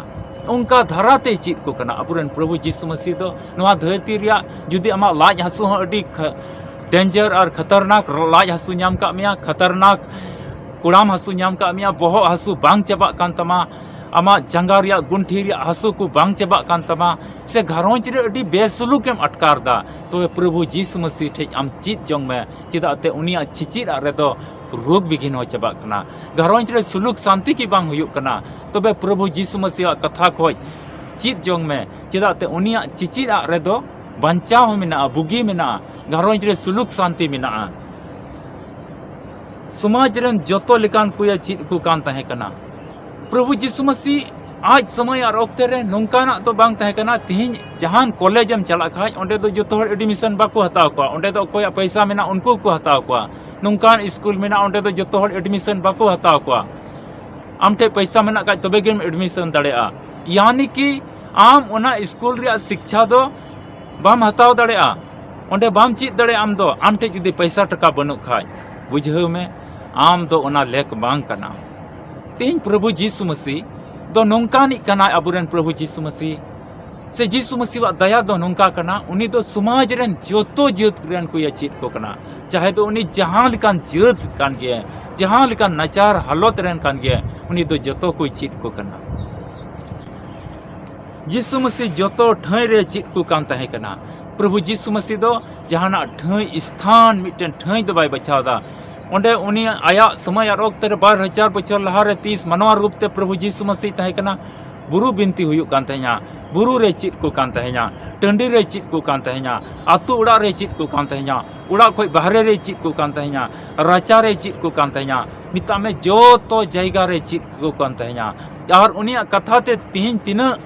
ᱚᱱᱠᱟ ᱫᱷᱟᱨᱟᱛᱮ ᱪᱮᱫ ᱠᱚ ᱠᱟᱱᱟ᱾ ᱟᱵᱚᱨᱮᱱ ᱯᱨᱚᱵᱷᱩ ᱡᱤᱥᱩ ᱢᱟᱹᱥᱤ ᱫᱚ ᱱᱚᱣᱟ ᱫᱷᱟᱹᱨᱛᱤ ᱨᱮᱭᱟᱜ, ᱡᱩᱫᱤ ᱟᱢᱟᱜ ᱞᱟᱡ ᱦᱟᱹᱥᱩ ᱦᱚᱸ ᱟᱹᱰᱤ ᱠᱷᱟ-, ᱰᱮᱧᱡᱟᱨ ᱟᱨ ᱠᱷᱟᱛᱟᱨᱱᱟᱠ ᱞᱟᱡ ᱦᱟᱹᱥᱩ ᱧᱟᱢ ᱠᱟᱜ ᱢᱮᱭᱟ, ᱠᱷᱟᱛᱟᱨᱱᱟᱠ ᱠᱚᱲᱟᱢ ᱦᱟᱹᱥᱩ ᱧᱟᱢ ᱠᱟᱜ ᱢᱮᱭᱟ, ᱵᱚᱦᱚᱜ ᱦᱟᱹᱥᱩ ᱵᱟᱝ ᱪᱟᱵᱟᱜ ᱠᱟᱱ ᱛᱟᱢᱟ, ᱟᱢᱟᱜ ᱡᱟᱸᱜᱟ ᱨᱮᱭᱟᱜ ᱜᱩᱱᱴᱷᱤ ᱨᱮᱭᱟᱜ ᱦᱟᱹᱥᱩ ᱠᱚ ᱵᱟᱝ ᱪᱟᱵᱟᱜ ᱠᱟᱱ ᱛᱟᱢᱟ, ᱥᱮ ᱜᱷᱟᱨᱚᱸᱡᱽ ᱨᱮ ᱟᱹᱰᱤ ᱵᱮᱥᱩᱞᱩᱠ ᱮᱢ ᱟᱴᱠᱟᱨ ᱫᱟ, ᱛᱚᱵᱮ ᱯᱨᱚᱵᱷᱩ ᱡᱤᱥᱩ ᱢᱟᱹᱥᱤ ᱴᱷᱮᱡ ᱟᱢ ᱪᱮᱫ ᱡᱚᱝ ᱢᱮ, ᱪᱮᱫᱟᱜ ᱛᱮ ᱩᱱᱤᱭᱟᱜ ᱪᱮᱪᱮᱫ ᱟᱜ ᱨᱮᱫᱚ ᱨᱳᱜᱽ ᱵᱤᱜᱷᱤᱱ ᱦᱚᱸ ᱪᱟᱵᱟᱜ ᱠᱟᱱᱟ, ᱜᱷᱟᱨᱚᱸᱡᱽ ᱨᱮ ᱥᱩᱞᱩᱠ ᱥᱟᱱᱛᱤ ᱜᱮ ᱵᱟᱝ ᱦᱩᱭᱩᱜ ᱠᱟᱱᱟ᱾ ᱛᱚᱵᱮ ᱯᱨᱚᱵᱷᱩ ᱡᱤᱥᱩ ᱢᱟᱹᱥᱤᱭᱟᱜ ᱠᱟᱛᱷᱟ ᱠᱷᱚᱡ ᱪᱮᱫ ᱡᱚᱝ ᱢᱮ, ᱪᱮᱫᱟᱜ ᱛᱮ ᱩᱱᱤᱭᱟᱜ ᱪᱮᱪᱮᱫ ᱟᱜ ᱨᱮᱫᱚ ᱵᱟᱧᱪᱟᱣ ᱦᱚᱸ ᱢᱮᱱᱟᱜᱼᱟ, ᱵᱩᱜᱤ ᱢᱮᱱᱟᱜᱼᱟ, ᱜᱷᱟᱨᱚᱸᱡᱽ ᱨᱮ ᱥᱩᱞᱩᱠ ᱥᱟᱱᱛᱤ ᱢᱮᱱᱟᱜᱼᱟ᱾ ᱥᱚᱢᱟᱡᱽ ᱨᱮᱱ ᱡᱚᱛᱚ ᱞᱮᱠᱟᱱ ᱠᱚᱭᱮ ᱪᱮᱫ ᱠᱚ ᱠᱟᱱ ᱛᱟᱦᱮᱸ ᱠᱟᱱᱟ᱾ ᱯᱨᱚᱵᱷᱩ ᱡᱤᱥᱩ ᱢᱟᱹᱥᱤ ᱟᱡ ᱥᱚᱢᱚᱭ ᱟᱨ ᱚᱠᱛᱮ ᱨᱮ ᱱᱚᱝᱠᱟᱱᱟᱜ ᱫᱚ ᱵᱟᱝ ᱛᱟᱦᱮᱸ ᱠᱟᱱᱟ᱾ ᱛᱤᱦᱤᱧ ᱡᱟᱦᱟᱱ ᱠᱚᱞᱮᱡᱽ ᱮᱢ ᱪᱟᱞᱟᱜ ᱠᱷᱟᱡ, ᱚᱸᱰᱮ ᱫᱚ ᱡᱚᱛᱚ ᱦᱚᱲ ᱮᱰᱢᱤᱥᱚᱱ ᱵᱟᱠᱚ ᱦᱟᱛᱟᱣ ᱠᱚᱣᱟ, ᱚᱸᱰᱮ ᱫᱚ ᱚᱠᱚᱭᱟᱜ ᱯᱚᱭᱥᱟ ᱢᱮᱱᱟᱜᱼᱟ ᱩᱱᱠᱩ ᱠᱚ ᱦᱟᱛᱟᱣ ᱠᱚᱣᱟ᱾ ᱱᱚᱝᱠᱟᱱ ᱥᱠᱩᱞ ᱢᱮᱱᱟᱜᱼᱟ, ᱚᱸᱰᱮ ᱫᱚ ᱡᱚᱛᱚ ᱦᱚᱲ ᱮᱰᱢᱤᱥᱚᱱ ᱵᱟᱠᱚ ᱦᱟᱛᱟᱣ ᱠᱚᱣᱟ᱾ ᱟᱢ ᱴᱷᱮᱡ ᱯᱚᱭᱥᱟ ᱢᱮᱱᱟᱜ ᱠᱷᱟᱡ ᱛᱚᱵᱮ ᱜᱮᱢ ᱮᱰᱢᱤᱥᱚᱱ ᱫᱟᱲᱮᱭᱟᱜᱼᱟ᱾ ᱭᱟᱱᱤ ᱠᱤ ᱟᱢ ᱚᱱᱟ ᱥᱠᱩᱞ ᱨᱮᱭᱟᱜ ᱥᱤᱠᱪᱷᱟ ᱫᱚ ᱵᱟᱢ ᱦᱟᱛᱟᱣ ᱫᱟᱲᱮᱭᱟᱜᱼᱟ, ᱚᱸᱰᱮ ᱵᱟᱢ ᱪᱮᱫ ᱫᱟᱲᱮᱭᱟᱜᱼᱟ᱾ ᱟᱢ ᱫᱚ, ᱟᱢ ᱴᱷᱮᱡ ᱡᱩᱫᱤ ᱯᱚᱭᱥᱟ ᱴᱟᱠᱟ ᱵᱟᱹᱱᱩᱜ ᱠᱷᱟᱡ, ᱵᱩᱡᱷᱟᱹᱣ ᱢᱮ, ᱟᱢ ᱫᱚ ᱚᱱᱟ ᱞᱮᱠ ᱵᱟᱝ ᱠᱟᱱᱟᱢ᱾ ᱛᱮᱦᱮᱧ ᱯᱨᱚᱵᱷᱩ ᱡᱤᱥᱩ ᱢᱟᱹᱥᱤ ᱫᱚ ᱱᱚᱝᱠᱟᱱᱤᱡ ᱠᱟᱱᱟᱭ, ᱟᱵᱚᱨᱮᱱ ᱯᱨᱚᱵᱷᱩ ᱡᱤᱥᱩ ᱢᱟᱹᱥᱤ ᱥᱮ ᱡᱤᱥᱩ ᱢᱟᱹᱥᱤᱣᱟᱜ ᱫᱟᱭᱟ ᱫᱚ ᱱᱚᱝᱠᱟ ᱠᱟᱱᱟ, ᱩᱱᱤ ᱫᱚ ᱥᱚᱢᱟᱡᱽ ᱨᱮᱱ ᱡᱚᱛᱚ ᱡᱟᱹᱛ ᱨᱮᱱ ᱠᱚᱭ ᱪᱮᱫ ᱠᱚ ᱠᱟᱱᱟ᱾ ᱪᱟᱦᱮ ᱫᱚ ᱩᱱᱤ ᱡᱟᱦᱟᱸ ᱞᱮᱠᱟᱱ ᱡᱟᱹᱛ ᱠᱟᱱ ᱜᱮ, ᱡᱟᱦᱟᱸ ᱞᱮᱠᱟᱱ ᱱᱟᱪᱟᱨ ᱦᱟᱞᱚᱛ ᱨᱮᱱ ᱠᱟᱱ ᱜᱮ, ᱩᱱᱤ ᱫᱚ ᱡᱚᱛᱚ ᱠᱚᱭ ᱪᱮᱫ ᱠᱚ ᱠᱟᱱᱟ᱾ ᱡᱤᱥᱩ ᱢᱟᱹᱥᱤ ᱡᱚᱛᱚ ᱴᱷᱟᱹᱭ ᱨᱮ ᱪᱮᱫ ᱠᱚ ᱠᱟᱱ ᱛᱟᱦᱮᱸ ᱠᱟᱱᱟ᱾ ᱯᱨᱚᱵᱷᱩ ᱡᱤᱥᱩ ᱢᱟᱹᱥᱤ ᱫᱚ ᱡᱟᱦᱟᱱᱟᱜ ᱴᱷᱟᱹᱭ, ᱥᱛᱷᱟᱱ, ᱢᱤᱫᱴᱮᱱ ᱴᱷᱟᱹᱭ ᱫᱚ ᱵᱟᱭ ᱵᱟᱪᱷᱟᱣ ᱮᱫᱟ᱾ ᱚᱸᱰᱮ ᱩᱱᱤ ᱟᱭᱟᱜ ᱥᱚᱢᱚᱭ ᱟᱨ ᱚᱠᱛᱮ ᱨᱮ ᱵᱟᱨ ᱦᱟᱡᱟᱨ ᱵᱚᱪᱷᱚᱨ ᱞᱟᱦᱟ ᱨᱮ ᱛᱤᱥ ᱢᱟᱱᱣᱟ ᱨᱩᱯ ᱛᱮ ᱯᱨᱚᱵᱷᱩ ᱡᱤᱥᱩ ᱢᱟᱹᱥᱤ ᱛᱟᱦᱮᱸ ᱠᱟᱱᱟ, ᱵᱩᱨᱩ ᱵᱤᱱᱛᱤ ᱦᱩᱭᱩᱜ ᱠᱟᱱ ᱛᱟᱦᱮᱸᱧᱟ, ᱵᱩᱨᱩ ᱨᱮ ᱪᱮᱫ ᱠᱚ ᱠᱟᱱ ᱛᱟᱦᱮᱸᱧᱟ, ᱴᱟᱺᱰᱤ ᱨᱮ ᱪᱮᱫ ᱠᱚ ᱠᱟᱱ ᱛᱟᱦᱮᱸᱧᱟ, ᱟᱛᱳ ᱚᱲᱟᱜ ᱨᱮ ᱪᱮᱫ ᱠᱚ ᱠᱟᱱ ᱛᱟᱦᱮᱸᱧᱟ, ᱚᱲᱟᱜ ᱠᱷᱚᱡ ᱵᱟᱦᱨᱮ ᱨᱮ ᱪᱮᱫ ᱠᱚ ᱠᱟᱱ ᱛᱟᱦᱮᱸᱧᱟ, ᱨᱟᱪᱟ ᱨᱮ ᱪᱮᱫ ᱠᱚ ᱠᱟᱱ ᱛᱟᱦᱮᱸᱧᱟ, ᱢᱮᱛᱟᱜ ᱢᱮ ᱡᱚᱛᱚ ᱡᱟᱭᱜᱟ ᱨᱮ ᱪᱮᱫ ᱠᱚ ᱠᱟᱱ ᱛᱟᱦᱮᱸᱧᱟ᱾ ᱟᱨ ᱩᱱᱤᱭᱟᱜ ᱠᱟᱛᱷᱟ ᱛᱮ ᱛᱤᱦᱤᱧ ᱛᱤᱱᱟᱹᱜ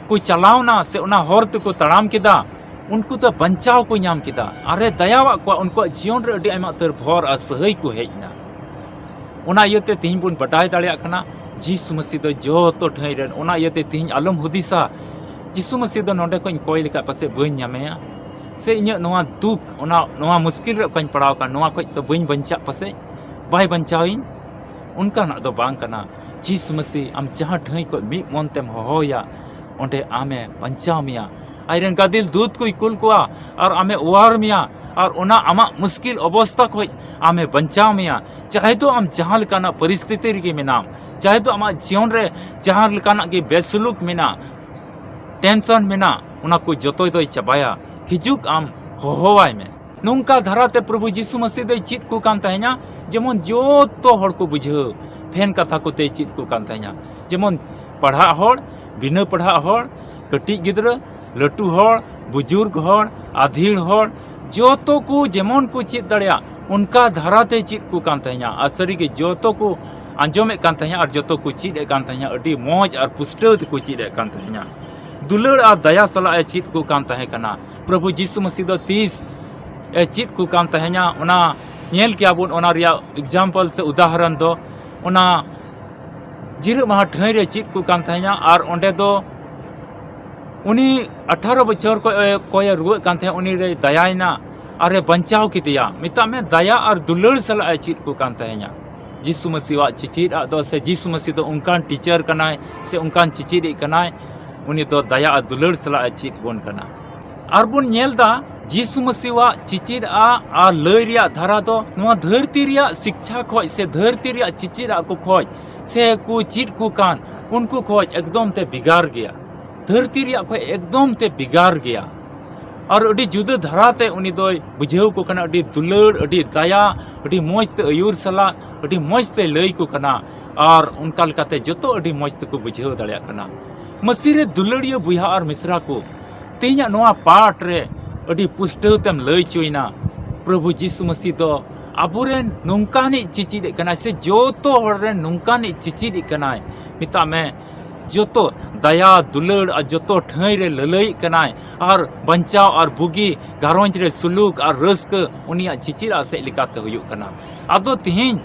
ᱠᱚ ᱪᱟᱞᱟᱣᱱᱟ ᱥᱮ ᱚᱱᱟ ᱦᱚᱨ ᱛᱮᱠᱚ ᱛᱟᱲᱟᱢ ᱠᱮᱫᱟ, ᱩᱱᱠᱩ ᱫᱚ ᱵᱟᱧᱪᱟᱣ ᱠᱚ ᱧᱟᱢ ᱠᱮᱫᱟ᱾ ᱟᱨᱮ ᱫᱟᱭᱟᱣᱟᱫ ᱠᱚᱣᱟ, ᱩᱱᱠᱩᱣᱟᱜ ᱡᱤᱭᱚᱱ ᱨᱮ ᱟᱹᱰᱤ ᱟᱭᱢᱟ ᱩᱛᱟᱹᱨ ᱵᱷᱚᱨ ᱟᱨ ᱥᱟᱹᱦᱟᱹᱭ ᱠᱚ ᱦᱮᱡ ᱮᱱᱟ᱾ ᱚᱱᱟ ᱤᱭᱟᱹᱛᱮ ᱛᱤᱦᱤᱧ ᱵᱚᱱ ᱵᱟᱰᱟᱭ ᱫᱟᱲᱮᱭᱟᱜ ᱠᱟᱱᱟ, ᱡᱤᱥᱩ ᱢᱟᱹᱥᱤ ᱫᱚ ᱡᱚᱛᱚ ᱴᱷᱟᱹᱭ ᱨᱮᱱ᱾ ᱚᱱᱟ ᱤᱭᱟᱹᱛᱮ ᱛᱤᱦᱤᱧ ᱟᱞᱚᱢ ᱦᱩᱫᱤᱥᱟ, ᱡᱤᱥᱩ ᱢᱟᱹᱥᱤ ᱫᱚ ᱱᱚᱰᱮ ᱠᱷᱚᱡ ᱤᱧ ᱠᱚᱭ ᱞᱮᱠᱷᱟᱡ ᱯᱟᱥᱮᱡ ᱵᱟᱹᱧ ᱧᱟᱢᱮᱭᱟ, ᱥᱮ ᱤᱧᱟᱹᱜ ᱱᱚᱣᱟ ᱫᱩᱠ, ᱚᱱᱟ, ᱱᱚᱣᱟ ᱢᱩᱥᱠᱤᱞ ᱨᱮ ᱚᱠᱟᱧ ᱯᱟᱲᱟᱣ ᱟᱠᱟᱱ, ᱱᱚᱣᱟ ᱠᱷᱚᱡ ᱫᱚ ᱵᱟᱹᱧ ᱵᱟᱧᱪᱟᱜ ᱯᱟᱥᱮᱡ, ᱵᱟᱭ ᱵᱟᱧᱪᱟᱣᱤᱧ᱾ ᱚᱱᱠᱟᱱᱟᱜ ᱫᱚ ᱵᱟᱝ ᱠᱟᱱᱟ᱾ ᱡᱤᱥᱩ ᱢᱟᱹᱥᱤ ᱟᱢ ᱡᱟᱦᱟᱸ ᱴᱷᱟᱹᱭ ᱠᱷᱚᱡ ᱢᱤᱫ ᱢᱚᱱ ᱛᱮᱢ ᱦᱚᱦᱚᱣᱟᱭᱟ, ᱚᱸᱰᱮ ᱟᱢᱮ ᱵᱟᱧᱪᱟᱣ ᱢᱮᱭᱟ᱾ ᱟᱡᱨᱮᱱ ᱜᱟᱫᱮᱞ ᱫᱩᱛ ᱠᱚᱭ ᱠᱩᱞ ᱠᱚᱣᱟ ᱟᱨ ᱟᱢᱮ ᱚᱣᱟᱨ ᱢᱮᱭᱟ ᱟᱨ ᱚᱱᱟ ᱟᱢᱟᱜ ᱢᱩᱥᱠᱤᱞ ᱚᱵᱚᱥᱛᱟ ᱠᱷᱚᱡ ᱟᱢᱮ ᱵᱟᱧᱪᱟᱣ ᱢᱮᱭᱟ᱾ ᱪᱟᱦᱮ ᱫᱚ ᱟᱢ ᱡᱟᱦᱟᱸ ᱞᱮᱠᱟᱱᱟᱜ ᱯᱚᱨᱤᱥᱛᱷᱤᱛᱤ ᱨᱮᱜᱮ ᱢᱮᱱᱟᱢ, ᱪᱟᱦᱮ ᱫᱚ ᱟᱢᱟᱜ ᱡᱤᱭᱚᱱ ᱨᱮ ᱡᱟᱦᱟᱸ ᱞᱮᱠᱟᱱᱟᱜ ᱜᱮ ᱵᱮᱥᱩᱞᱩᱠ ᱢᱮᱱᱟᱜ, ᱴᱮᱱᱥᱚᱱ ᱢᱮᱱᱟᱜ, ᱚᱱᱟ ᱠᱚ ᱡᱚᱛᱚᱭ ᱫᱚᱭ ᱪᱟᱵᱟᱭᱟ᱾ ᱦᱤᱡᱩᱜ ᱟᱢ ᱦᱚᱦᱚᱣᱟᱭ ᱢᱮ᱾ ᱱᱚᱝᱠᱟ ᱫᱷᱟᱨᱟᱛᱮ ᱯᱨᱚᱵᱷᱩ ᱡᱤᱥᱩ ᱢᱟᱹᱥᱤ ᱫᱚᱭ ᱪᱮᱫ ᱠᱚ ᱠᱟᱱ ᱛᱟᱦᱮᱸᱧᱟ, ᱡᱮᱢᱚᱱ ᱡᱚᱛᱚ ᱦᱚᱲ ᱠᱚ ᱵᱩᱡᱷᱟᱹᱣ, ᱯᱷᱮᱱ ᱠᱟᱛᱷᱟ ᱠᱚᱛᱮᱭ ᱪᱮᱫ ᱠᱚ ᱠᱟᱱ ᱛᱟᱦᱮᱸᱧᱟ᱾ ᱡᱮᱢᱚᱱ ᱯᱟᱲᱦᱟᱜ ᱦᱚᱲ, ᱵᱤᱱᱟᱹ ᱯᱟᱲᱦᱟᱜ ᱦᱚᱲ, ᱠᱟᱹᱴᱤᱡ ᱜᱤᱫᱽᱨᱟᱹ, ᱞᱟᱹᱴᱩ ᱦᱚᱲ, ᱵᱩᱡᱩᱨᱜ ᱦᱚᱲ, ᱟᱫᱷᱤᱲ ᱦᱚᱲ, ᱡᱚᱛᱚ ᱠᱚ ᱡᱮᱢᱚᱱ ᱠᱚ ᱪᱮᱫ ᱫᱟᱲᱮᱭᱟᱜ, ᱚᱱᱠᱟ ᱫᱷᱟᱨᱟᱛᱮ ᱪᱮᱫ ᱠᱚ ᱠᱟᱱ ᱛᱟᱦᱮᱸᱧᱟ᱾ ᱟᱨ ᱥᱟᱹᱨᱤᱜᱮ ᱡᱚᱛᱚ ᱠᱚ ᱟᱸᱡᱚᱢᱮᱫ ᱠᱟᱱ ᱛᱟᱦᱮᱸᱧᱟ ᱟᱨ ᱡᱚᱛᱚ ᱠᱚ ᱪᱮᱫ ᱮᱫ ᱠᱟᱱ ᱛᱟᱦᱮᱸᱧᱟ᱾ ᱟᱹᱰᱤ ᱢᱚᱡᱽ ᱟᱨ ᱯᱩᱥᱴᱟᱹᱣ ᱛᱮᱠᱚ ᱪᱮᱫ ᱮᱫ ᱠᱟᱱ ᱛᱟᱦᱮᱸᱧᱟ᱾ ᱫᱩᱞᱟᱹᱲ ᱟᱨ ᱫᱟᱭᱟ ᱥᱟᱞᱟᱜ ᱮ ᱪᱮᱫ ᱠᱚ ᱠᱟᱱ ᱛᱟᱦᱮᱸ ᱠᱟᱱᱟ᱾ ᱯᱨᱚᱵᱷᱩ ᱡᱤᱥᱩ ᱢᱟᱹᱥᱤ ᱫᱚ ᱛᱤᱥ ᱮ ᱪᱮᱫ ᱠᱚ ᱠᱟᱱ ᱛᱟᱦᱮᱸᱧᱟ, ᱚᱱᱟ ᱧᱮᱞ ᱠᱮᱭᱟ ᱵᱚᱱ᱾ ᱚᱱᱟ ᱨᱮᱭᱟᱜ ᱮᱠᱡᱟᱢᱯᱚᱞ ᱥᱮ ᱩᱫᱟᱦᱚᱨᱚᱱ ᱫᱚ ᱚᱱᱟ ᱡᱤᱨᱟᱹᱜ ᱢᱟᱦᱟ ᱴᱷᱟᱹᱭ ᱨᱮ ᱪᱮᱫ ᱠᱚ ᱠᱟᱱ ᱛᱟᱦᱮᱸᱧᱟ᱾ ᱟᱨ ᱚᱸᱰᱮ ᱫᱚ ᱩᱱᱤ ᱟᱴᱷᱟᱨᱚ ᱵᱚᱪᱷᱚᱨ ᱠᱚ ᱚᱠᱚᱭᱮ ᱨᱩᱣᱟᱹᱜ ᱠᱟᱱ ᱛᱟᱦᱮᱸᱫ, ᱩᱱᱤ ᱨᱮᱭ ᱫᱟᱭᱟᱭᱮᱱᱟ ᱟᱨᱮ ᱵᱟᱧᱪᱟᱣ ᱠᱮᱫᱮᱭᱟ᱾ ᱢᱮᱛᱟᱜ ᱢᱮ, ᱫᱟᱭᱟ ᱟᱨ ᱫᱩᱞᱟᱹᱲ ᱥᱟᱞᱟᱜ ᱮ ᱪᱮᱫ ᱠᱚ ᱠᱟᱱ ᱛᱟᱦᱮᱸᱫᱼᱟ᱾ ᱡᱤᱥᱩ ᱢᱟᱹᱥᱤᱣᱟᱜ ᱪᱮᱪᱮᱫ ᱟᱜ ᱫᱚ, ᱥᱮ ᱡᱤᱥᱩ ᱢᱟᱹᱥᱤ ᱫᱚ ᱚᱱᱠᱟᱱ ᱴᱤᱪᱟᱨ ᱠᱟᱱᱟᱭ, ᱥᱮ ᱚᱱᱠᱟᱱ ᱪᱮᱪᱮᱫᱤᱡ ᱠᱟᱱᱟᱭ, ᱩᱱᱤ ᱫᱚ ᱫᱟᱭᱟ ᱟᱨ ᱫᱩᱞᱟᱹᱲ ᱥᱟᱞᱟᱜ ᱮ ᱪᱮᱫ ᱵᱚᱱ ᱠᱟᱱᱟ᱾ ᱟᱨ ᱵᱚᱱ ᱧᱮᱞ ᱮᱫᱟ, ᱡᱤᱥᱩ ᱢᱟᱹᱥᱤᱣᱟᱜ ᱪᱮᱪᱮᱫ ᱟᱜ ᱟᱨ ᱞᱟᱹᱭ ᱨᱮᱭᱟᱜ ᱫᱷᱟᱨᱟ ᱫᱚ ᱱᱚᱣᱟ ᱫᱷᱟᱹᱨᱛᱤ ᱨᱮᱭᱟᱜ ᱥᱤᱠᱪᱷᱟ ᱠᱷᱚᱡ, ᱥᱮ ᱫᱷᱟᱹᱨᱛᱤ ᱨᱮᱭᱟᱜ ᱪᱮᱪᱮᱫ ᱟᱜ ᱠᱚ ᱠᱷᱚᱡ, ᱥᱮ ᱠᱚ ᱪᱮᱫ ᱠᱚ ᱠᱟᱱ, ᱩᱱᱠᱩ ᱠᱷᱚᱡ ᱮᱠᱫᱚᱢ ᱛᱮ ᱵᱷᱮᱜᱟᱨ ᱜᱮᱭᱟ᱾ ᱫᱷᱟᱹᱨᱛᱤ ᱨᱮᱭᱟᱜ ᱠᱷᱚᱡ ᱮᱠᱫᱚᱢ ᱛᱮ ᱵᱷᱮᱜᱟᱨ ᱜᱮᱭᱟ᱾ ᱟᱨ ᱟᱹᱰᱤ ᱡᱩᱫᱟᱹ ᱫᱷᱟᱨᱟ ᱛᱮ ᱩᱱᱤ ᱫᱚᱭ ᱵᱩᱡᱷᱟᱹᱣ ᱠᱚ ᱠᱟᱱᱟ, ᱟᱹᱰᱤ ᱫᱩᱞᱟᱹᱲ, ᱟᱹᱰᱤ ᱫᱟᱭᱟ, ᱟᱹᱰᱤ ᱢᱚᱡᱽ ᱛᱮ ᱟᱹᱭᱩᱨ ᱥᱟᱞᱟᱜ, ᱟᱹᱰᱤ ᱢᱚᱡᱽ ᱛᱮᱭ ᱞᱟᱹᱭ ᱠᱚ ᱠᱟᱱᱟ᱾ ᱟᱨ ᱚᱱᱠᱟ ᱞᱮᱠᱟᱛᱮ ᱡᱚᱛᱚ ᱟᱹᱰᱤ ᱢᱚᱡᱽ ᱛᱮᱠᱚ ᱵᱩᱡᱷᱟᱹᱣ ᱫᱟᱲᱮᱭᱟᱜ ᱠᱟᱱᱟ᱾ ᱢᱟᱹᱥᱤ ᱨᱮ ᱫᱩᱞᱟᱹᱲᱤᱭᱟᱹ ᱵᱚᱭᱦᱟ ᱟᱨ ᱢᱤᱥᱨᱟ ᱠᱚ, ᱛᱮᱦᱮᱧᱟᱜ ᱱᱚᱣᱟ ᱯᱟᱴ ᱨᱮ ᱟᱹᱰᱤ ᱯᱩᱥᱴᱟᱹᱣ ᱛᱮᱢ ᱞᱟᱹᱭ ᱦᱚᱪᱚᱭᱮᱱᱟ᱾ ᱯᱨᱚᱵᱷᱩ ᱡᱤᱥᱩ ᱢᱟᱹᱥᱤ ᱫᱚ ᱟᱵᱚᱨᱮᱱ ᱱᱚᱝᱠᱟᱱᱤᱡ ᱪᱮᱪᱮᱫ ᱮ ᱠᱟᱱᱟᱭ, ᱥᱮ ᱡᱚᱛᱚ ᱦᱚᱲ ᱨᱮᱱ ᱱᱚᱝᱠᱟᱱᱤᱡ ᱪᱮᱪᱮᱫ ᱮ ᱠᱟᱱᱟᱭ᱾ ᱢᱮᱛᱟᱜ ᱢᱮ, ᱡᱚᱛᱚ ᱫᱟᱭᱟ, ᱫᱩᱞᱟᱹᱲ ᱟᱨ ᱡᱚᱛᱚ ᱴᱷᱟᱹᱭ ᱨᱮ ᱞᱟᱹᱞᱟᱹᱭᱮᱫ ᱠᱟᱱᱟᱭ, ᱟᱨ ᱵᱟᱧᱪᱟᱣ ᱟᱨ ᱵᱩᱜᱤ ᱜᱷᱟᱨᱚᱸᱡᱽ ᱨᱮ ᱥᱩᱞᱩᱠ ᱟᱨ ᱨᱟᱹᱥᱠᱟᱹ ᱩᱱᱤᱭᱟᱜ ᱪᱮᱪᱮᱫ ᱟᱜ ᱥᱮᱫ ᱞᱮᱠᱟᱛᱮ ᱦᱩᱭᱩᱜ ᱠᱟᱱᱟ᱾ ᱟᱫᱚ ᱛᱮᱦᱮᱧ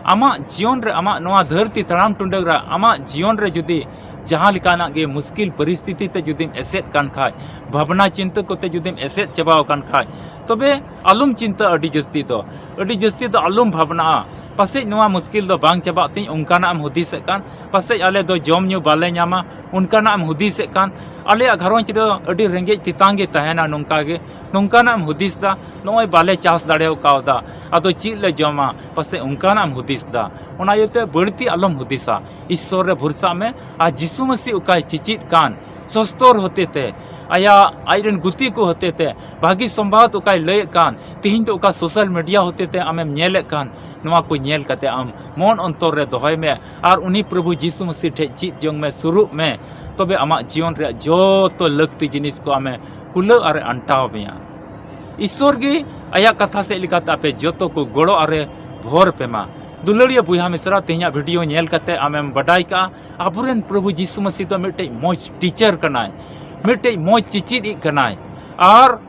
ᱟᱢᱟᱜ ᱡᱤᱭᱚᱱ ᱨᱮ, ᱟᱢᱟᱜ ᱱᱚᱣᱟ ᱫᱷᱟᱹᱨᱛᱤ ᱛᱟᱲᱟᱢ ᱴᱩᱰᱟᱹᱜ ᱨᱮ, ᱟᱢᱟᱜ ᱡᱤᱭᱚᱱ ᱨᱮ ᱡᱩᱫᱤ ᱡᱟᱦᱟᱸ ᱞᱮᱠᱟᱱᱟᱜ ᱜᱮ ᱢᱩᱥᱠᱤᱞ ᱯᱚᱨᱤᱥᱛᱷᱤᱛᱤ ᱛᱮ ᱡᱩᱫᱤᱢ ᱮᱥᱮᱫ ᱠᱟᱱ ᱠᱷᱟᱡ, ᱵᱷᱟᱵᱽᱱᱟ ᱪᱤᱱᱛᱟᱹ ᱠᱚᱛᱮ ᱡᱩᱫᱤᱢ ᱮᱥᱮᱫ ᱪᱟᱵᱟᱣ ᱟᱠᱟᱱ ᱠᱷᱟᱡ, ᱛᱚᱵᱮ ᱟᱞᱚᱢ ᱪᱤᱱᱛᱟᱹ ᱟᱹᱰᱤ ᱡᱟᱹᱥᱛᱤ ᱫᱚ᱾ ᱟᱹᱰᱤ ᱡᱟᱹᱥᱛᱤ ᱫᱚ ᱟᱞᱚᱢ ᱵᱷᱟᱵᱽᱱᱟᱜᱼᱟ᱾ ᱯᱟᱥᱮᱡ ᱱᱚᱣᱟ ᱢᱩᱥᱠᱤᱞ ᱫᱚ ᱵᱟᱝ ᱪᱟᱵᱟᱜ ᱛᱤᱧ, ᱚᱱᱠᱟᱱᱟᱜ ᱮᱢ ᱦᱩᱫᱤᱥᱮᱫ ᱠᱟᱱ᱾ ᱯᱟᱥᱮᱡ ᱟᱞᱮ ᱫᱚ ᱡᱚᱢ ᱧᱩ ᱵᱟᱞᱮ ᱧᱟᱢᱟ, ᱚᱱᱠᱟᱱᱟᱜ ᱮᱢ ᱦᱩᱫᱤᱥᱮᱫ ᱠᱟᱱ᱾ ᱟᱞᱮᱭᱟᱜ ᱜᱷᱟᱨᱚᱸᱡᱽ ᱨᱮ ᱟᱹᱰᱤ ᱨᱮᱸᱜᱮᱡ ᱛᱮᱛᱟᱝ ᱜᱮ ᱛᱟᱦᱮᱱᱟ, ᱱᱚᱝᱠᱟ ᱜᱮ, ᱱᱚᱝᱠᱟᱱᱟᱜ ᱮᱢ ᱦᱩᱫᱤᱥ ᱮᱫᱟ᱾ ᱱᱚᱜᱼᱚᱭ ᱵᱟᱞᱮ ᱪᱟᱥ ᱫᱟᱲᱮ ᱠᱟᱣᱫᱟ, ᱟᱫᱚ ᱪᱮᱫ ᱞᱮ ᱡᱚᱢᱟ? ᱯᱟᱥᱮᱡ ᱚᱱᱠᱟᱱᱟᱜ ᱮᱢ ᱦᱩᱫᱤᱥ ᱮᱫᱟ᱾ ᱚᱱᱟ ᱤᱭᱟᱹᱛᱮ ᱵᱟᱹᱲᱛᱤ ᱟᱞᱚᱢ ᱦᱩᱫᱤᱥᱟ, ᱤᱥᱥᱚᱨ ᱨᱮ ᱵᱷᱚᱨᱥᱟᱜ ᱢᱮ᱾ ᱟᱨ ᱡᱤᱥᱩ ᱢᱟᱹᱥᱤ ᱚᱠᱟᱭ ᱪᱮᱪᱮᱫ ᱠᱟᱱ, ᱥᱚᱥᱛᱚᱨ ᱦᱚᱛᱮᱛᱮ, ᱟᱭᱟᱜ, ᱟᱡᱨᱮᱱ ᱜᱩᱛᱤ ᱠᱚ ᱦᱚᱛᱮᱛᱮ ᱵᱷᱟᱹᱜᱤ ᱥᱚᱢᱵᱟᱫ ᱚᱠᱟᱭ ᱞᱟᱹᱭᱮᱫ ᱠᱟᱱ, ᱛᱮᱦᱮᱧ ᱫᱚ ᱚᱠᱟ social media ᱦᱚᱛᱮᱛᱮ ᱟᱢᱮᱢ ᱧᱮᱞᱮᱫ ᱠᱟᱱ, ᱱᱚᱣᱟ ᱠᱚ ᱧᱮᱞ ᱠᱟᱛᱮ ᱟᱢ ᱢᱚᱱ ᱚᱱᱛᱚᱨ ᱨᱮ ᱫᱚᱦᱚᱭ ᱢᱮ ᱟᱨ ᱩᱱᱤ ᱯᱨᱚᱵᱷᱩ ᱡᱤᱥᱩ ᱢᱟᱹᱥᱤ ᱴᱷᱮᱡ ᱪᱮᱫ ᱡᱚᱝ ᱢᱮ, ᱥᱩᱨᱩᱜ ᱢᱮ᱾ ᱛᱚᱵᱮ ᱟᱢᱟᱜ ᱡᱤᱭᱚᱱ ᱨᱮᱭᱟᱜ ᱡᱚᱛᱚ ᱞᱟᱹᱠᱛᱤ ᱡᱤᱱᱤᱥ ᱠᱚ ᱟᱢᱮ ᱠᱩᱞᱟᱹ ᱟᱨᱮ ᱟᱱᱴᱟᱣ ᱢᱮᱭᱟ᱾ ᱤᱥᱥᱚᱨ ᱜᱮ ᱟᱭᱟᱜ ᱠᱟᱛᱷᱟ ᱥᱮᱫ ᱞᱮᱠᱟᱛᱮ ᱟᱯᱮ ᱡᱚᱛᱚ ᱠᱚ ᱜᱚᱲᱚ ᱟᱨᱮ ᱵᱷᱚᱨ ᱯᱮ ᱢᱟ᱾ ᱫᱩᱞᱟᱹᱲᱤᱭᱟᱹ ᱵᱚᱭᱦᱟ ᱢᱤᱥᱨᱟ, ᱛᱮᱦᱮᱧᱟᱜ video ᱧᱮᱞ ᱠᱟᱛᱮ ᱟᱢᱮᱢ ᱵᱟᱰᱟᱭ ᱠᱟᱜᱼᱟ, ᱟᱵᱚᱨᱮᱱ ᱯᱨᱚᱵᱷᱩ ᱡᱤᱥᱩ ᱢᱟᱹᱥᱤ ᱫᱚ ᱢᱤᱫᱴᱮᱡ ᱢᱚᱡᱽ teacher ᱠᱟᱱᱟᱭ, ᱢᱤᱫᱴᱮᱡ ᱢᱚᱡᱽ ᱪᱮᱪᱮᱫᱤᱡ ᱠᱟᱱᱟᱭ᱾ ᱟᱨ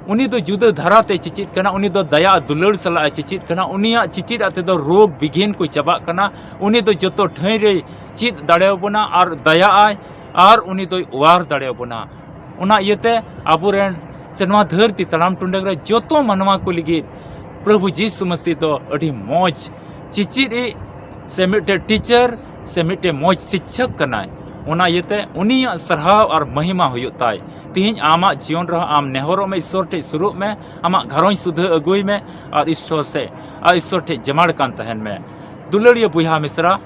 ᱩᱱᱤ ᱫᱚ ᱡᱩᱫᱟᱹ ᱫᱷᱟᱨᱟᱛᱮ ᱪᱮᱪᱮᱫ ᱠᱟᱱᱟ, ᱩᱱᱤ ᱫᱚ ᱫᱟᱭᱟ ᱟᱨ ᱫᱩᱞᱟᱹᱲ ᱥᱟᱞᱟᱜ ᱮ ᱪᱮᱪᱮᱫ ᱠᱟᱱᱟ᱾ ᱩᱱᱤᱭᱟᱜ ᱪᱮᱪᱮᱫ ᱟᱜ ᱛᱮᱫᱚ ᱨᱳᱜᱽ ᱵᱤᱜᱷᱤᱱ ᱠᱚ ᱪᱟᱵᱟᱜ ᱠᱟᱱᱟ᱾ ᱩᱱᱤ ᱫᱚ ᱡᱚᱛᱚ ᱴᱷᱟᱹᱭ ᱨᱮ ᱪᱮᱫ ᱫᱟᱲᱮᱭᱟᱵᱚᱱᱟ ᱟᱨ ᱫᱟᱭᱟᱜ ᱟᱭ᱾ ᱟᱨ ᱩᱱᱤ ᱫᱚᱭ ᱚᱣᱟᱨ ᱫᱟᱲᱮᱭᱟᱵᱚᱱᱟ᱾ ᱚᱱᱟ ᱤᱭᱟᱹᱛᱮ ᱟᱵᱚᱨᱮᱱ ᱥᱮ ᱱᱚᱣᱟ ᱫᱷᱟᱹᱨᱛᱤ ᱛᱟᱲᱟᱢ ᱴᱩᱰᱟᱹᱝ ᱨᱮ ᱡᱚᱛᱚ ᱢᱟᱱᱣᱟ ᱠᱚ ᱞᱟᱹᱜᱤᱫ ᱯᱨᱚᱵᱷᱩ ᱡᱤᱥᱩ ᱢᱟᱹᱥᱤ ᱫᱚ ᱟᱹᱰᱤ ᱢᱚᱡᱽ ᱪᱮᱪᱮᱫ ᱤᱡ ᱥᱮ ᱢᱤᱫᱴᱮᱡ ᱴᱤᱪᱟᱨ ᱥᱮ ᱢᱤᱫᱴᱮᱡ ᱢᱚᱡᱽ ᱥᱤᱠᱪᱷᱚᱠ ᱠᱟᱱᱟᱭ᱾ ᱚᱱᱟ ᱤᱭᱟᱹᱛᱮ ᱩᱱᱤᱭᱟᱜ ᱥᱟᱨᱦᱟᱣ ᱟᱨ ᱢᱚᱦᱤᱢᱟ ᱦᱩᱭᱩᱜ ᱛᱟᱭ᱾ ᱛᱤᱦᱤᱧ ᱟᱢᱟᱜ ᱡᱤᱭᱚᱱ ᱨᱮᱦᱚᱸ ᱟᱢ ᱱᱮᱦᱚᱨᱚᱜ ᱢᱮ, ᱤᱥᱥᱚᱨ ᱴᱷᱮᱡ ᱥᱩᱨᱩᱜ ᱢᱮ, ᱟᱢᱟᱜ ᱜᱷᱟᱨᱚᱸᱡᱽ ᱥᱩᱫᱷᱟᱹ ᱟᱹᱜᱩᱭ ᱢᱮ ᱟᱨ ᱤᱥᱥᱚᱨ ᱥᱮ ᱟᱨ ᱤᱥᱥᱚᱨ ᱴᱷᱮᱡ ᱡᱮᱢᱟᱲ ᱠᱟᱱ ᱛᱟᱦᱮᱱ ᱢᱮ᱾ ᱫᱩᱞᱟᱹᱲᱤᱭᱟᱹ ᱵᱚᱭᱦᱟ ᱢᱤᱥᱨᱟ,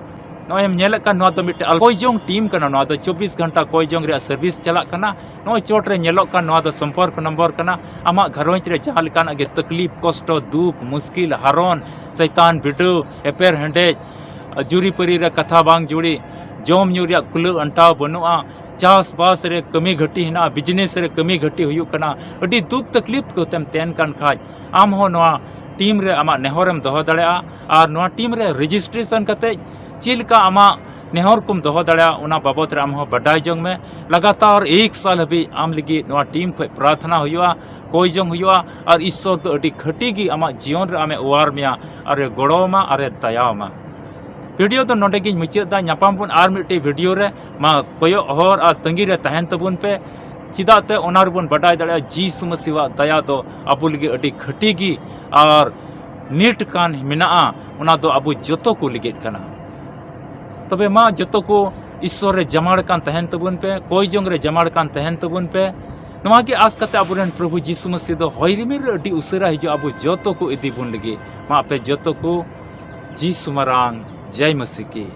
ᱱᱚᱜᱼᱚᱭ ᱮᱢ ᱧᱮᱞᱮᱫ ᱠᱟᱱ ᱱᱚᱣᱟ ᱫᱚ ᱢᱤᱫᱴᱮᱡ ᱟᱞ-, ᱠᱚᱭ ᱡᱚᱝ ᱴᱤᱢ ᱠᱟᱱᱟ᱾ ᱱᱚᱣᱟ ᱫᱚ ᱪᱚᱵᱵᱤᱥ ᱜᱷᱚᱱᱴᱟ ᱠᱚᱭ ᱡᱚᱝ ᱨᱮᱭᱟᱜ ᱥᱟᱨᱵᱷᱤᱥ ᱪᱟᱞᱟᱜ ᱠᱟᱱᱟ᱾ ᱱᱚᱜᱼᱚᱭ ᱪᱚᱴ ᱨᱮ ᱧᱮᱞᱚᱜ ᱠᱟᱱ ᱱᱚᱣᱟ ᱫᱚ ᱥᱚᱢᱯᱚᱨᱠ ᱱᱚᱢᱵᱚᱨ ᱠᱟᱱᱟ᱾ ᱟᱢᱟᱜ ᱜᱷᱟᱨᱚᱸᱡᱽ ᱨᱮ ᱡᱟᱦᱟᱸ ᱞᱮᱠᱟᱱᱟᱜ ᱜᱮ ᱛᱟᱠᱞᱤᱯ, ᱠᱚᱥᱴᱚ, ᱫᱩᱠ, ᱢᱩᱥᱠᱤᱞ, ᱦᱟᱨᱚᱱ, ᱥᱚᱭᱛᱟᱱ ᱵᱤᱰᱟᱹᱣ, ᱮᱯᱮᱨ ᱦᱮᱸᱰᱮᱡ, ᱡᱩᱨᱤᱯᱟᱹᱨᱤ ᱨᱮ ᱠᱟᱛᱷᱟ ᱵᱟᱝ ᱡᱩᱲᱤ, ᱡᱚᱢ ᱧᱩ ᱨᱮᱭᱟᱜ ᱠᱩᱞᱟᱹᱣ ᱟᱱᱴᱟᱣ ᱵᱟᱹᱱᱩᱜᱼᱟ, ᱪᱟᱥᱵᱟᱥ ᱨᱮ ᱠᱟᱹᱢᱤ ᱜᱷᱟᱹᱴᱤ ᱦᱮᱱᱟᱜᱼᱟ, ᱵᱤᱡᱽᱱᱮᱥ ᱨᱮ ᱠᱟᱹᱢᱤ ᱜᱷᱟᱹᱴᱤ ᱦᱩᱭᱩᱜ ᱠᱟᱱᱟ, ᱟᱹᱰᱤ ᱫᱩᱠ ᱛᱟᱠᱞᱤᱯ ᱠᱚᱛᱮᱢ ᱛᱟᱦᱮᱱ ᱠᱟᱱ ᱠᱷᱟᱡ, ᱟᱢ ᱦᱚᱸ ᱱᱚᱣᱟ ᱴᱤᱢ ᱨᱮ ᱟᱢᱟᱜ ᱱᱮᱦᱚᱨᱮᱢ ᱫᱚᱦᱚ ᱫᱟᱲᱮᱭᱟᱜᱼᱟ᱾ ᱟᱨ ᱱᱚᱣᱟ ᱴᱤᱢ ᱨᱮ ᱨᱮᱡᱤᱥᱴᱨᱮᱥᱚᱱ ᱠᱟᱛᱮ ᱪᱮᱫ ᱞᱮᱠᱟ ᱟᱢᱟᱜ ᱱᱮᱦᱚᱨ ᱠᱚᱢ ᱫᱚᱦᱚ ᱫᱟᱲᱮᱭᱟᱜᱼᱟ, ᱚᱱᱟ ᱵᱟᱵᱚᱛ ᱨᱮ ᱟᱢ ᱦᱚᱸ ᱵᱟᱰᱟᱭ ᱡᱚᱝ ᱢᱮ᱾ ᱞᱟᱜᱟᱛᱟᱨ ᱮᱠ ᱥᱟᱞ ᱦᱟᱹᱵᱤᱡ ᱟᱢ ᱞᱟᱹᱜᱤᱫ ᱱᱚᱣᱟ ᱴᱤᱢ ᱠᱷᱚᱡ ᱯᱨᱟᱨᱛᱷᱱᱟ ᱦᱩᱭᱩᱜᱼᱟ, ᱠᱚᱭ ᱡᱚᱝ ᱦᱩᱭᱩᱜᱼᱟ, ᱟᱨ ᱤᱥᱥᱚᱨ ᱫᱚ ᱟᱹᱰᱤ ᱠᱷᱟᱹᱴᱤ ᱜᱮ ᱟᱢᱟᱜ ᱡᱤᱭᱚᱱ ᱨᱮ ᱟᱢᱮ ᱚᱣᱟᱨ ᱢᱮᱭᱟ, ᱟᱨᱮ ᱜᱚᱲᱚᱣᱟᱢᱟ, ᱟᱨᱮ ᱫᱟᱭᱟᱣᱟᱢᱟ᱾ ᱵᱷᱤᱰᱤᱭᱳ ᱫᱚ ᱱᱚᱰᱮ ᱜᱤᱧ ᱢᱩᱪᱟᱹᱫ ᱮᱫᱟ᱾ ᱧᱟᱯᱟᱢ ᱵᱚᱱ ᱟᱨ ᱢᱤᱫᱴᱮᱡ ᱵᱷᱤᱰᱤᱭᱳ ᱨᱮ᱾ ᱢᱟ ᱠᱚᱭᱚᱜ ᱦᱚᱨ ᱟᱨ ᱛᱟᱺᱜᱤ ᱨᱮ ᱛᱟᱦᱮᱱ ᱛᱟᱵᱚᱱ ᱯᱮ᱾ ᱪᱮᱫᱟᱜ ᱛᱮ ᱚᱱᱟ ᱨᱮᱵᱚᱱ ᱵᱟᱰᱟᱭ ᱫᱟᱲᱮᱭᱟᱜᱼᱟ ᱡᱤᱥᱩ ᱢᱟᱹᱥᱤᱣᱟᱜ ᱫᱟᱭᱟ ᱫᱚ ᱟᱵᱚ ᱞᱟᱹᱜᱤᱫ ᱟᱹᱰᱤ ᱠᱷᱟᱹᱴᱤ ᱜᱮ ᱟᱨ ᱱᱤᱴ ᱠᱟᱱ ᱢᱮᱱᱟᱜᱼᱟ, ᱚᱱᱟ ᱫᱚ ᱟᱵᱚ ᱡᱚᱛᱚ ᱠᱚ ᱞᱟᱹᱜᱤᱫ ᱠᱟᱱᱟ᱾ ᱛᱚᱵᱮ ᱢᱟ ᱡᱚᱛᱚ ᱠᱚ ᱤᱥᱥᱚᱨ ᱨᱮ ᱡᱟᱢᱟᱲ ᱠᱟᱱ ᱛᱟᱦᱮᱱ ᱛᱟᱵᱚᱱ ᱯᱮ, ᱠᱚᱭ ᱡᱚᱝ ᱨᱮ ᱡᱟᱢᱟᱲ ᱠᱟᱱ ᱛᱟᱦᱮᱱ ᱛᱟᱵᱚᱱ ᱯᱮ᱾ ᱱᱚᱣᱟ ᱜᱮ ᱟᱥ ᱠᱟᱛᱮ ᱟᱵᱚᱨᱮᱱ ᱯᱨᱚᱵᱷᱩ ᱡᱤᱥᱩ ᱢᱟᱹᱥᱤ ᱫᱚ ᱦᱚᱭ ᱨᱤᱢᱤᱞ ᱨᱮ ᱟᱹᱰᱤ ᱩᱥᱟᱹᱨᱟ ᱦᱤᱡᱩᱜᱼᱟ, ᱟᱵᱚ ᱡᱚᱛᱚ ᱠᱚ ᱤᱫᱤ ᱵᱚᱱ ᱞᱟᱹᱜᱤᱫ᱾ ᱢᱟ ᱟᱯᱮ ᱡᱚᱛᱚ ᱠᱚ ᱡᱤᱥᱩ ᱢᱟᱨᱟᱝ ᱡᱟᱭ ᱢᱟᱹᱥᱤ ᱠᱤ᱾